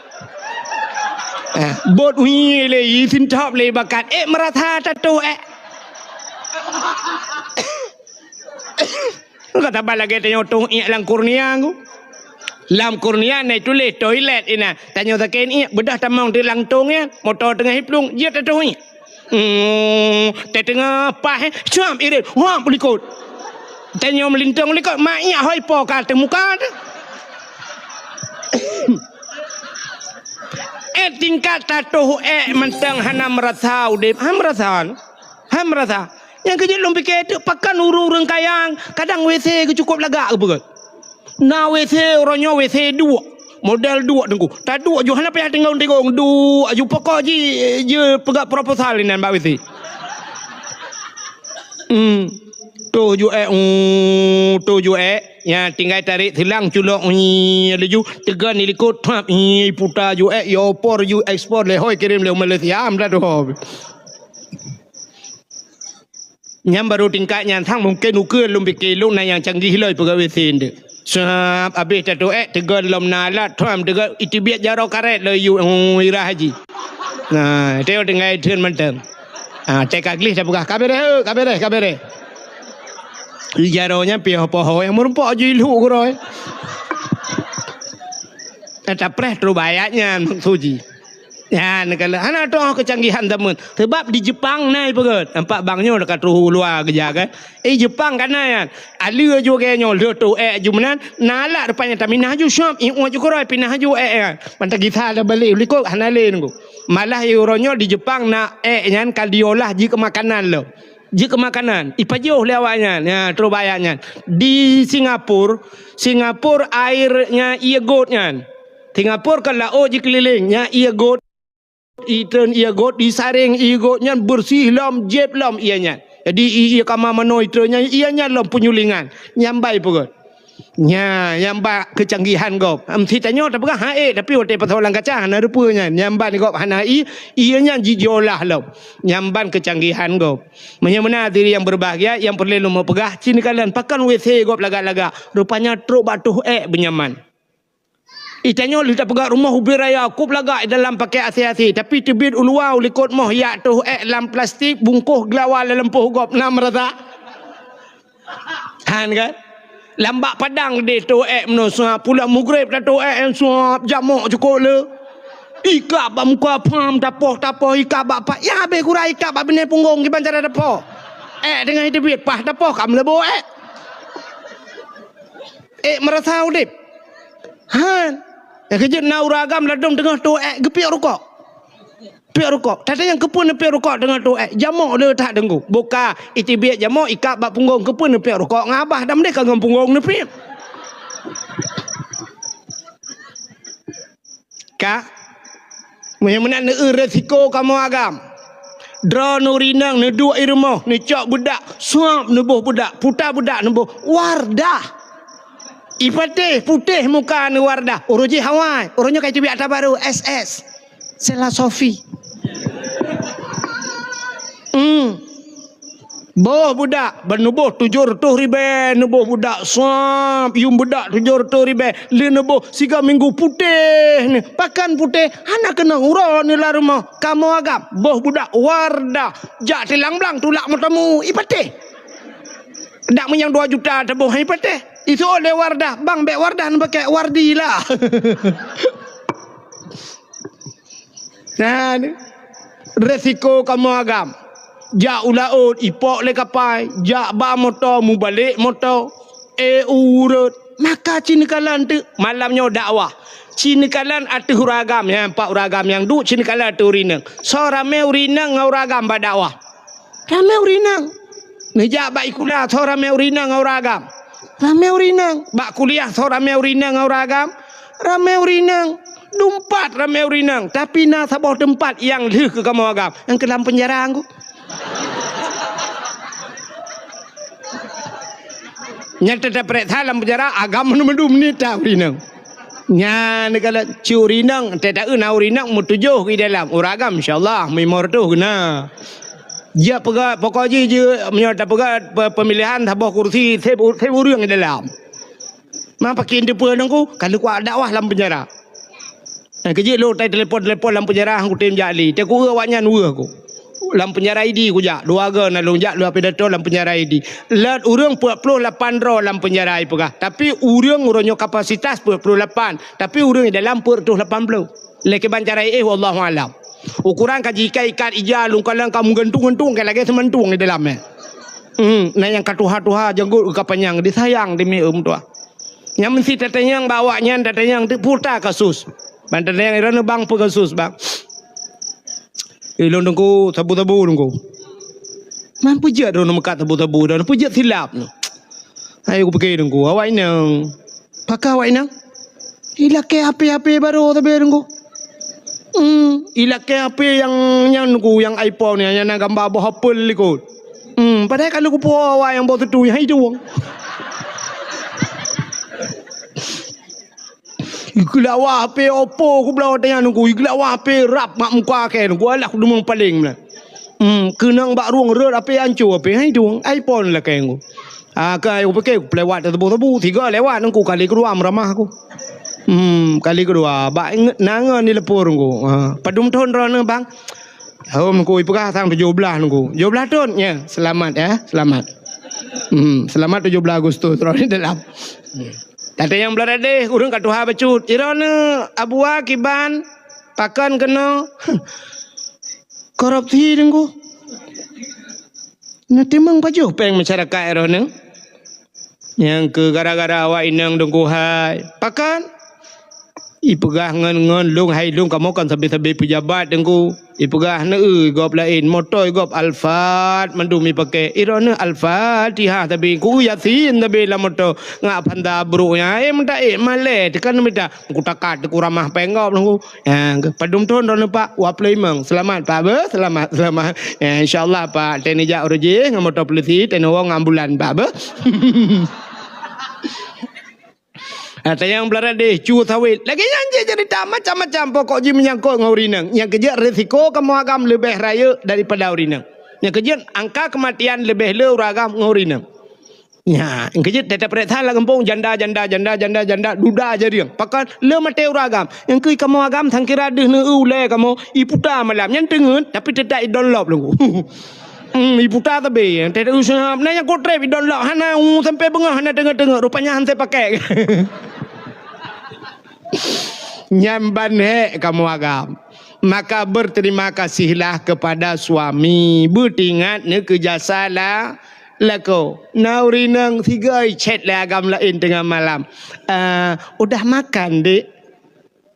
Eh, bot uih lé, i sintop lé bakat. Eh, meurasa tatoh, eh. Ka saban lagée tanyoe toh iék lam kurnia ku. Lam kurnia na tuléh toilet inan. Tanyoe sakét iék, beudôh tamong di langtong nyan, moto teungoh iplueng, jeuet tatoh iék. Hmm, teungoh paih, eh, cuam irit, wah, u likot. Tanyoe meulintong u likot, ma iék hôi po ka ateueh muka teuh. Eh, tingkat tatoh ék mantong hana meurasa udeb, han meurasa. Han meurasa. Nyang keujeuet lôn pike teuk pakon ureuëng-ureuëng kaya, kadang W C geuh cukôp lagak geupeugöt. Na W C uroe nyoe W C duek. Model duek Teungku. Taduek ju hana payah tingong-tingong, duek ju pokok ji, ji peugah proposal inan bak W C. Hmm. Toh ju ék, hmm, toh ju ék. Nya tinggai tarék silang culok, hmm, laju teugon di likot, thap, hmm, puta ju ék, ya opor ju ekspor lé hôi kirém lé Malaysia, am dah tu. Nyan baru tingkat nyan sang mungken ukeue lôn pike lôn na nyang canggih lom peugah W C nteuk. Sab abéh tatoh ék teugon lom na alat tham teugon iteubiet jaroe karet lom yue, oh, irah haji. Nah, teuh tinggai theun mantong. Ah, cai ka gleh tapeugah, "Ka bereh, eh, ka bereh, ka bereh." Jaroe nyan piôh poho nyang meurumpok ju ilhuk keudroe. Tapreh trok bak ayat nyan maksud jih. Nyan, kalau hana toh keucanggihan zaman. Sebab di Jepang na ipeugöt. Nampak bang nyoe ka troh u luwa geujak kan. Eh, Jepang ka na nyan. Alue ju lagèe nyoe, lheueh toh ék ju meunan, na alat rupanya taminah ju syöp, ié ju keurôi pinah ju ék nyan. Mantong gisa lé balek u likot hana lé nunggu. Malah uroe nyoe di Jepang na ék nyan ka diolah jikeu makanan lom. Jikeu makanan, ipajoh lé awak nyan. Nya, troh bak ayat nyan. Di Singapura, Singapura airnya ié göt nyan. Singapura kan laôt jikeulileng, nya ié göt, itreun ié göt, disaréng ié göt nyan beureuséh lom, jieb lom ié nyan. Jadi, i-, ié kama manoe itreun nyan, ié nyan lom peunyulingan. Nyan bai peugöt. Nya, nyang bak keucanggihan gob. Em, si tanyoe tapeugah han ék, tapi watée pasoe lam kaca hana rupeue nyan. Nyang ban gob hana i, ié nyan jijiolah lom. Nyang ban keucanggihan gob. Meunyoe meunan hadirin yang berbahagia, nyang peureulée lôn peugah, ci neukalon pakon W C gob lagak-lagak. Rupanya trok bak toh ék beunyaman. Itanyoe lheueh tapeugah rumoh ubé raya, kôb lagak i dalam pakai asé-asé, tapi teubiet u luwa u likot moh yak toh ék lam plastik, bungkôh geulawa lam lampôh gob, na meurasa? Han kan? Lam bak padang deh toh ék meunoe suap, pulang mugreb dah toh ék nyang suap, jamok cukôp le. Ikab bak muka pham, tapoh-tapoh, ikab bak pat, ya habéh gura ikab bak binéh punggong, kiban cara tapoh. Ék teungoh teubiet, pah tapoh, ka meuleubo ék. Ék meurasa udeb. Han. Nyang keujeuet na ureuëng agam ladôm teungoh toh ék geupiek rukok. Piek rukok. Tata nyang keupeue neupiek rukok teungoh toh ék. Jamok le that deunggô. Boka, iteubiet jamok, ikab bak punggong, keupeue neupiek rukok ngon abah, dam deh ka ngon punggong neupiek. Ka? Meunyoe meunan neueu resiko kamoe agam. Droeneuh ureuëng inong neuduek i rumoh, neucok beudak, suap neuboh beudak, puta beudak neuboh, Wardah. Ipatéh, putéh muka neuh Wardah. Uroe jih awai, uroe nyoe ka iteubiet ata barô, S S. Sela Sofi. Hmm. Boh beudak, ban neuboh tujoh reutôh ribée, neuboh beudak suap, yuem beudak tujoh reutôh ribée, lheueh neuboh siga minggu putéh ni. Pakon putéh, hana keunong uroe neuh lam rumoh. Kamoe agam, boh beudak Wardah, jak tilang blang tulak meutamong, ipatéh. Dak meunyoe dua juta teuboh, ipatéh. Iseuôt lé Wardah, bang bék Wardah neupakèk, Wardi lah. Nah, ni. Resiko kamoe agam. Jak u laôt, ipok lé kapai. Jak ba moto, mubalek moto. Eh, ureuëng. Maka ci neukalon teuk malam nyoe dakwah. Ci neukalon ateueh ureuëng agam, nyan pat ureuëng agam nyang duek, ci neukalon ateueh ureuëng inong. Soe ramé ureuëng inong ngon ureuëng agam bak dakwah? Ramé ureuëng inong. Neujak bak sikula, soe ramé ureuëng inong ngon ureuëng agam? Ramé ureuëng inong. Bak kuliah, soe ramé ureuëng inong ngon ureuëng agam? Ramé ureuëng inong. Dumpat ramé ureuëng inong. Tapi na saboh teumpat nyang lheueh keu kamoe agam. Nyang keu lam peunjara ngon. Nyang teutap peuriksa lam peunjara, agam meudum-meudum nita ureuëng inong. Nyan, kalau ci ureuëng inong, teuta na ureuëng inong meutujoh i dalam. Ureuëng agam, insya Allah, meulimong reutôh na. Jak peugah, pokok jih, jih, meunyoe tapeugah pe-, pemilihan saboh kursi, seb u-, seb ureuëng di dalam. Ma pakon teupeue nangku, ka lheueh kuat dakwah lam peunjara. Nah, keujeuet lôn tai telepon-telepon lam peunjara, han kutem jak lé. Teungku awaknyan weueh ku. Lam peunjara Idi kujak. Dua go na lôn jak, lôn pidato lam peunjara Idi. Lot ureuëng peuet ploh lapan droe lam peunjara ipeugah. Tapi ureuëng uroe nyoe kapasitas peuet ploh lapan. Tapi ureuëng di dalam peuet reutôh lapan ploh. Lé kiban cara éh, wallahu alam. Ukuran ka jiikat-ikat ija, lungkalan ka meugantung-gantung, ka lagée seumantung di dalam, eh. Hmm, na nyang ka tuha-tuha, janggot ka panyang, disayang demi ureuëng tuha. Nyang meusti tatanyong bak awaknyan, tatanyong teuk peue kasus. Ban tatanyong droeneuh bang peue kasus, bang. Eh, lôn teungku, sabu-sabu teungku. Man peujeuet droeneuh meukat sabu-sabu, droeneuh peujeuet silap nyoe. Hai kupike teungku, awak inong. Pakon awak inong? Ilakée H P-H P barô sabe teungku. Hmm, ilakée H P nyang, nyang teungku, nyang iPhone nyang, nyang na gamba boh apel likot. Hmm, padahai ka lheueh kupuwoe awak nyang boh seutu nyang hai tuwong. Igeulawa H P Oppo kubloe watée nyan teungku, igeulawa H P rab mak muka kée teungku, alah kudeungoe paleng meunan. Hmm, keunong bak rueng rot H P anco H P hai tuwong, iPhone lakée teungku. Ah, ka ayo pike, lewat teubô-teubô, tiga lewat nangku, kali kedua meuramah aku. Hmm, kali kedua, bak ingat nangan di lepor nangku. Ha, padum thon droeneuh bang? Hom nangku, ipeugah sang tujoh blaih nangku. Tujoh blaih thon, ya, selamat ya, selamat. Hmm, selamat tujoh blaih Agustus, droeneuh dalam. Hmm. Kata nyang beuladeh, ureuëng ka tuha bacut. Droeneuh Abua kiban, pakon keunoe korupsi nangku. Neutimang pajoh péng masyarakat droeneuh. Nyang keu gara-gara awak inong teungku hai. Pakon? Ipeugah ngon, ngon lôn hai lôn kamoe kan sabe-sabe peujabat teungku. Ipeugah neueu gob laén, moto gob Alphard mandum ipake. Droeneuh Al-Fatihah sabe, ku Yasin sabe lam moto. Ngak panda brok nyan, eh, meuta, eh, malée, tekan mita. Ku takat, ku ramah péng gob teungku. Ya, padum thon droeneuh, Pak? Dua puluh lima. Selamat, Pak, beuh. Selamat, selamat. Ya, insya Allah, Pak. Teuh neujak uroe jih ngon moto polisi, teuh neuwoe ngon ambulan, Pak, beuh. Ha, tanyong beuladeh, cu sawét. Lagèe nyan jih ceurita macam-macam pokok jih meunyangkot ngon ureueng inong. Nyang keujeuet risiko kamoe agam leubeh rayeuk daripada ureueng inong. Nyang keujeuet angka keumatian leubeh le ureueng agam ngon ureueng inong. Nya, nyang keujeuet teutab peuriksa lam gampông janda, janda, janda, janda, janda, duda jadeueng. Pakon le maté ureueng agam. Nyang keu kamoe agam sangkira deuh neu ulèe kamoe, iputa malam. Nyan teungeut, tapi teutab idon lop lunggu. Hmm, iputa tabe, teutab useuhab. Na nyang kotrep idon lop, hana, uh, sampai beungoh hana teungeut-teungeut. Rupanya han teupakai. Nyan ban hék kamoe agam. Maka berterima kasihlah kepada suami. Beutingat neu keu jasa la-, lakoe. Na ureueng inong sigoe chat lé agam laén teungoh malam. "Ah, udah makan, Dek?"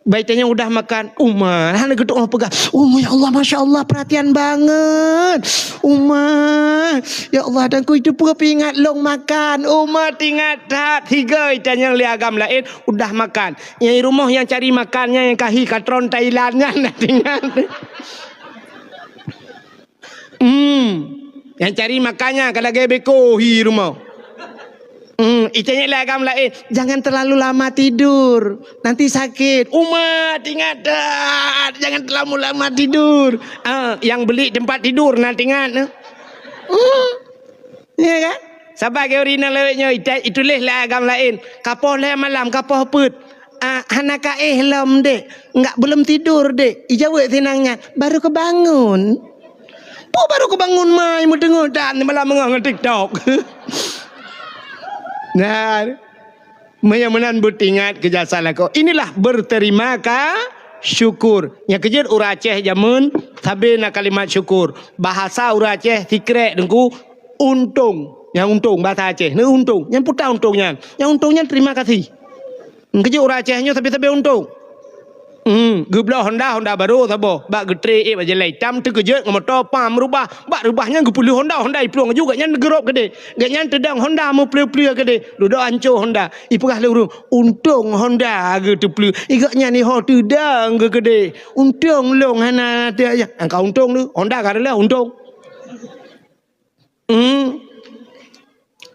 Bai tanyong udah makan, "Uma." Hana geutu'oh peugah. "Oh, ya Allah, masya Allah, perhatian banget. Uma, ya Allah, dan ku itu peuingat long makan. Uma, tingat that." Sigoe tanyong lé agam laén, udah makan. Nyang i rumoh nyang cari makan nyan nyang kahi katron Thailand nyan, na tingat. Hmm. Nyang cari makan nyan ka lagèe beko hi rumoh. Hmm, itanyong lé agam laén, "Jangan terlalu lama tidur, nanti sakit." Uma, tingat that, jangan terlalu lama tidur. Ah, nyang beuli teumpat tidur na tingat. Hmm. Ya kan? Saban keu ureueng inong lawét nyoe, ita-, ituléh lé agam laén. Kapoh lhèe malam, kapoh peuet. "Ah, hana ka éh lom, Dek. Enggak, belum tidur, Dek." Ijaweueb sinang nyan, "Baru kebangun." Peue baru kebangun, mai meuteungeut dan malam beungoh ngon TikTok. Nah, meunyoe meunan beutingat keu jasa lakoe. Inilah berterima ka-, syukur. Nyang keujeuet ureueng Aceh jameun sabe na kalimat syukur. Bahasa ureueng Aceh sikrek deungku, untông. Nyang untông bahasa Aceh, ni untông. Nyang peue untông nyan? Nyang untông nyan terima kasih. Keujeuet ureueng Aceh nyoe sabe-sabe untông. Hmm, geubloe Honda, Honda barô saboh. Bak geutré ék bak jalan itam, teukeujot ngon moto pam reubah. Bak reubah nyan geupeulheueh Honda, Honda iplueng laju, gobnyan geurob keudéh. Gobnyan teudong Honda meupeulheueh-peulheueh keudéh. Dudoe ancô Honda. Ipeugah lé ureueng, "Untông Honda geuteupleue." Gobnyan iho teudong geukeudéh. "Untông lôn hana teuh." Angka untông tu, Honda ka reuloh untông. Hmm.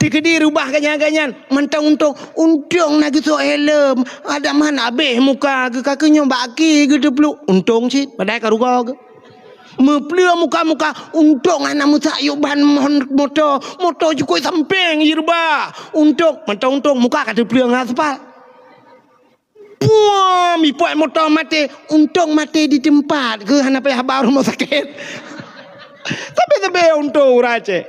Teukeudi reubah gobnyan-gobnyan, mantong untông. "Untông na geusok helm, adak man abéh muka geuh, ka keuh nyoe bak akhé geuteupluek. Untông cit, padahai ka rugoe geuh." Meupeulheueh muka-muka, "Untông hana meusak yub ban mon-, moto, moto jukôi sampéng jireubah. Untông, mantong untông, muka ka teuplueng aspal." Puam, ipuet moto maté, untông maté di teumpat, keu hana payah ba rumoh sakét. Tapi-tapi untông ureueng Aceh.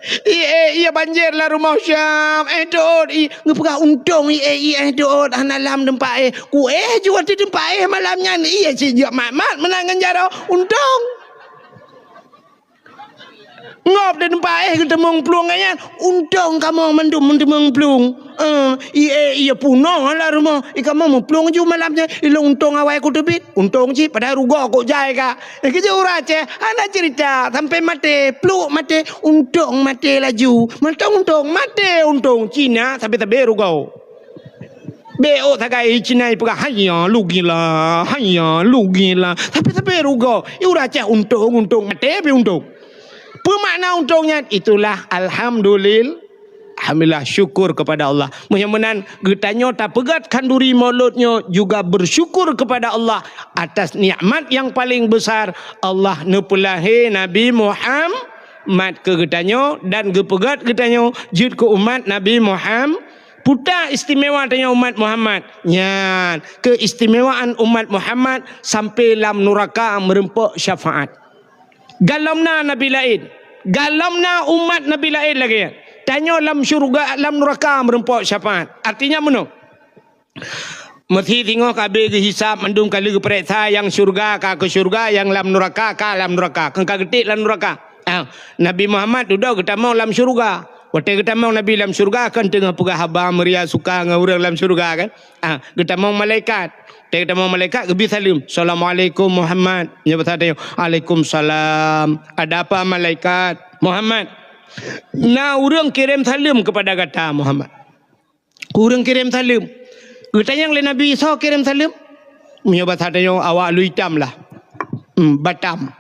"I éh, ié banjir lam rumoh Syam, éh dot, i," geupeugah, "Untông i éh, i éh dot, hana lam teumpat éh." Ku éh jua di teumpat éh malam nyan, ié cit jeuet mat-mat meunan ngon jaroe, untông. Ngop di teumpat éh geuteumeung plueng nyan, untông kamoe mandum meuteumeueng plueng. Eh, i éh, ié punoh lam rumoh, i kamoe meuplueng ju malam nyan, ilôn untông awai kuteubiet, untông cit padahai rugoe kok jai ka. Eh, keujeuet ureueng Aceh, hana cerita, sampai maté, pluek maté, untông maté laju. Mantong untông, maté untông, Cina sabe-sabe rugoe. Bék ôk sagai Cina ipeugah, "Haiya, lugila, haiya, lugila." Tapi-tapi rugoe, i ureueng Aceh untông, untông, maté pih untông. Peue makna untông nyan? Itulah alhamdulil-, alhamdulillah, syukur kepada Allah. Meunyoe meunan, geutanyoe tapeugöt khanduri Maulud nyoe juga bersyukur kepada Allah atas nikmat yang paling besar, Allah neupeulahé Nabi Muhammad keu geutanyoe dan geupeugöt geutanyoe jeuet keu umat Nabi Muhammad. Peue istimewa tanyoe umat Muhammad? Nyan, keistimewaan umat Muhammad sampai lam nuraka meureumpok syafaat. Galom na nabi laén, galom na umat nabi laén lagèe nyan. Tanyoe lam syeuruga, lam nuraka meureumpok syafaat. Artinya meunoe. Meusé singoh ka abéh geuhisab mandum ka lheueh geupareksa nyang syeuruga ka keu syeuruga, nyang lam nuraka ka lam nuraka. Keu ka geutik lam nuraka. Ah, Nabi Muhammad dudoe geutamong lam syeuruga. Watèe geutamong Nabi lam syeuruga, kan teungoh peugah haba meuria suka ngon ureueng lam syeuruga, kan? Ah, geutamong malaikat. Watèe geutamong malaikat, geubri saleuem, "Assalamualaikum Muhammad." Nyoe basa tanyoe, "Waalaikumsalam. Ada apa malaikat?" "Muhammad, na ureueng kirém saleuem keupada gata, Muhammad." Ureueng kirém saleuem. Geutanyong lé Nabi, "Soe kirém saleuem?" Meunyoe basa tanyoe, awak lôn itam lah. Hmm, Batam.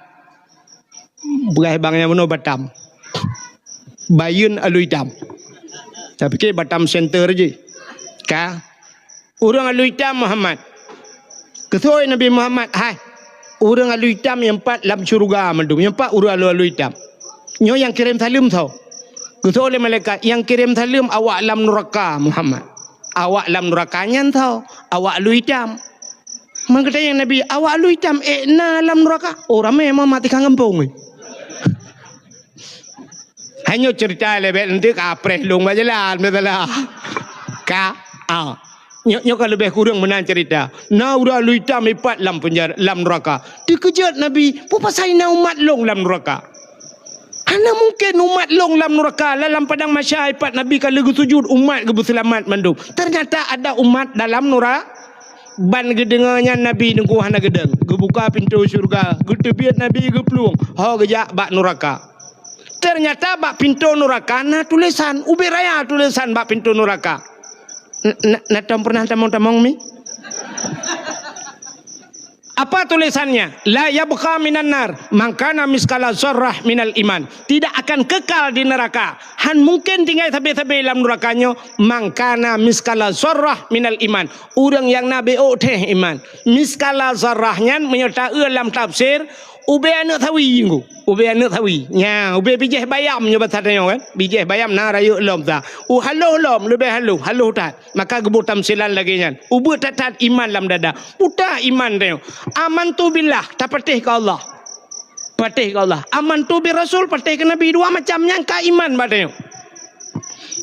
Peugah bang nyang bunoe Batam. Bayeuen alue itam. Tapike Batam Center jih. Ka. Ureuëng alu itam Muhammad. Keusoe Nabi Muhammad, "Hai, ureuëng alu itam nyang pat lam syeuruga mandum, nyang pat ureuëng alu-alu itam." Nyoe nyang kirém saleuem soe? Keusoe lé malaikat, "Nyang kirém saleuem awak lam nuraka Muhammad." Awak lam nuraka nyan soe? Awak alu itam. Meugeutanyong Nabi, "Awak alu itam ék na lam nuraka?" Oh, ramé Muhammad tikang gampông. Hanyoe ceurita lé bék nanti ka preh lông bak jalan, beutala. Ka, ah. Nyoe, nyoe ka leubeh kureueng meunan ceurita. Na ureuëng alu itam ipat lam peunjara, lam nuraka. Teukeujot Nabi, "Peue pasai na umat lông lam nuraka?" Hana mungken umat lông lam nuraka, lam padang mahsyar ipat Nabi ka lheueh geusujut umat geubeuseulamat mandum. Teunyata ada umat dalam nura-, ban geudeungoe nyan Nabi teungku hana geudong. Geubuka pintoe syeuruga, geuteubiet Nabi geuplueng, ho geujak bak nuraka. Teunyata bak pintoe nuraka na tulésan, ubé raya tulésan bak pintoe nuraka. N-, na, na tom pernah tamong-tamong mi? Apa tulisannya? "La yabqa minan nar man kana miskala zarrah minal iman." Tidak akan kekal di neraka. Han mungken tinggai sabe-sabe lam nuraka nyoe, "Man kana miskala zarrah minal iman." Ureuëng nyang na béok théh iman. Miskala zarrah nyan meunyoe taeu lam tafsir, ubé aneuëk sawi nyoe. Ubé aneuëk sawi. Nya, ubé bijéh bayam nyoe basa tanyoe kan. Bijéh bayam na rayeuk lom sa. U haloh lom, leubeh haloh, haloh that. Maka geuboh tamsilan lagée nyan. Ubeuet that-that iman lam dada. Puta iman tanyoe. Amantu billah, tapatéh keu Allah. Patéh keu Allah. Amantu bir rasul, patéh keu Nabi. Dua macam nyan ka iman bak tanyoe.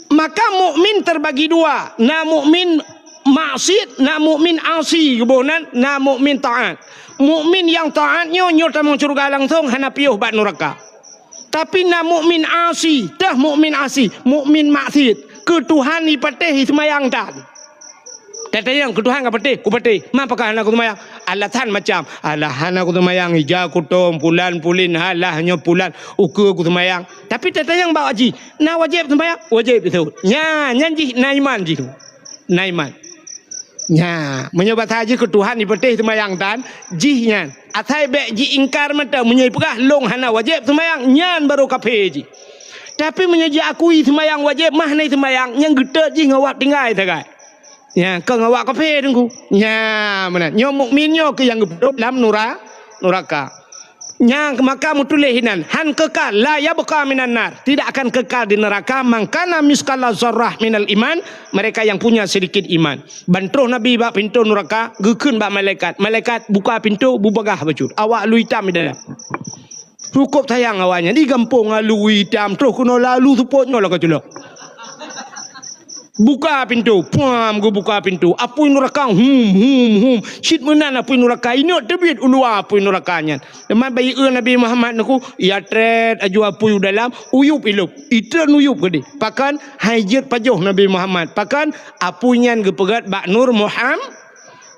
Maka mukmin terbagi dua. Na mukmin maksiat, na mukmin asi. Geuboh nan, na mukmin taat. Mukmin nyang taat nyoe, nyoe tamong syeuruga langsong, hana piôh bak nuraka. Tapi na mukmin asi, teuh mukmin asi, mukmin maksiat. Keu Tuhan ipatéh iseumayang tan. Tatanyong keu Tuhan ka patéh, kupatéh. Ma pakon hana kuseumayang? Alasan macam, "Alah hana kuseumayang, ija kutom, pulan pulin, alah nyoe pulan, ukeue kuseumayang." Tapi tatanyong bak jih, "Na wajéb seumayang?" Wajéb beutôi. Nya, nyan jih na iman jih tu. Na iman. Nya, meunyoe basa jih keu Tuhan ipatéh seumayang tan, jih nyan. Asai bék jiingkar mantong, meunyoe ipeugah lông hana wajéb seumayang, nyan barô kafé jih. Tapi meunyoe jiakui seumayang wajéb, mah hana seumayang, nyang geutot jih ngon awak tinggai sagai. Nya, kon ngon awak kafé teungku. Nya, meunan. Nyoe mukmin nyoe keuh nyang geupeuduek lam nura-, nuraka. Nyang maka meutuléh inan, han kekal, la yabqa minan nar, tidak akan kekal di neraka, man kana miskala zarrah minal iman, mereka yang punya sedikit iman. Ban troh Nabi bak pintoe nuraka, geukheun bak malaikat, "Malaikat, buka pintoe, beubagaih bacut, awak alu itam di dalam." Cukôp sayang awaknyan, di gampông alu itam, troh keunoe lalu seupôt nyoe lagée culok. Buka pintoe, puam geubuka pintoe. Apui nuraka, hum, hum, hum. Cit meunan apui nuraka, ineuk teubiet u luwa apui nuraka nyan. Teuma bak ié Nabi Muhammad nyoe, ya trét aju apui u dalam, uyup ilop. Itreun uyup keudeh. Pakon? Hai jeuet pajoh Nabi Muhammad. Pakon? Apui nyan geupeugét bak nur Muham-,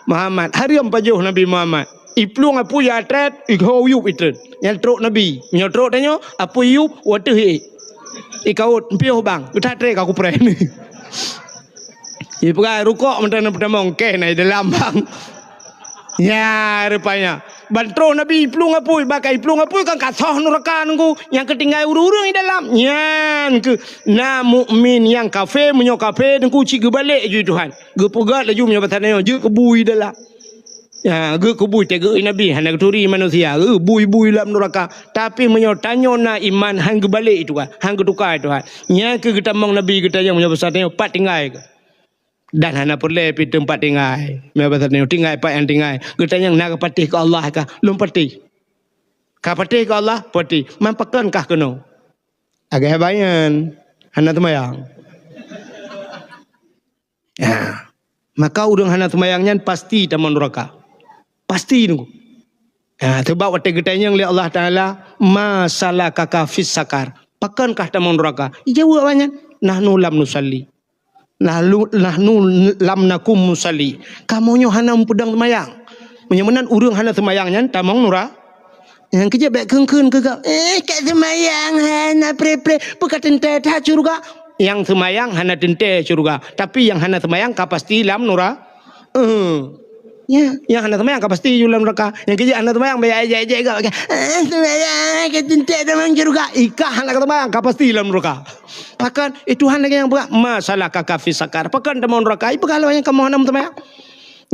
Muhammad. Hareuem pajoh Nabi Muhammad. Iplueng apui ya trét, iho uyup itreun. Nyan trok Nabi. Nyoe trok tanyoe, apui yup, wateuh ié. Ikawot, piôh bang. Geutat trét ka kupreh. Ipeugah rukok mantong peutamong, keh na i dalam bang. Nya rupanya. Ban troh Nabi iplueng apui, bak iplueng apui kan ka soh nuraka nunggu. Nyang keutinggai ureuëng-ureuëng i dalam. Nyan keuh na mukmin nyang kafé, meunyoe kafé nunggu cit geubalek ju Tuhan. Geupeugét laju meunyoe basa nyoe, jeuet keu bui dalam. Ya, geukeubui teugeue Nabi, hana geuturi manusia, geubui-bui lam nuraka. Tapi meunyoe tanyoe na iman, han geubalek Tuhan, han geutuka Tuhan. Nya keuh geutamong Nabi geutanyong meunyoe basa tanyoe pat tinggai keuh. Dan hana peureulée pi teumpat tinggai. Meunyoe basa tanyoe tinggai pat nyang tinggai. Geutanyong na kapatéh keu Allah kah? Lôn patéh. Kapatéh keu Allah? Patéh. Man pakon kah keunoe? Agak bayan. Hana teumayang. Ya. Maka ureuëng hana seumayang nyan pasti tamong nuraka. Pasti nunggu. Ya, sebab watée geutanyong lé Allah Taala, "Ma salakaka fis sakar?" Pakon kah tamong nuraka? Ijaweueb awaknyan, "Nahnu lam nusalli." Nahnu, nahnu lam nakum musalli. Kamoe nyoe hana meupeudong seumayang. Meunyoe meunan ureuëng hana seumayang nyan tamong nura-, Nyang keujeuet bék kheun-kheun keu gob, "Eh, ka seumayang hana preh-preh." Peue ka teuntée that syeuruga? Nyang seumayang hana teuntée syeuruga, tapi nyang hana seumayang ka pasti lam nura-, eh. Ya, nyang hana seumayang ka pasti ju lam nuraka. Nyang keujeuet hana seumayang bék ejek-ejek gob, "Eh, seumayang ka teuntée tamong syeuruga." Ikah hana seumayang ka pasti lam nuraka. Pakon, eh, Tuhan lagèe nyang peugah, "Ma salakaka fi saqar?" Pakon tamong neuraka? Ipeugah lom nyang kamoe hana meuseumayang.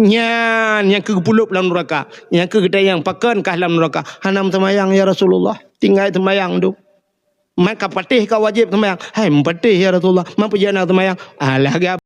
Nyan nyang keu geupulop lam neuraka. Nyang keu geutanyong, "Pakon kah lam neuraka?" "Hana meuseumayang, ya Rasulullah. Tinggai seumayang tu." "Man ka patéh ka wajéb seumayang?" "Hai, meupateh, ya Rasulullah." "Man peue jeuet hana seumayang?" "Alah, gab."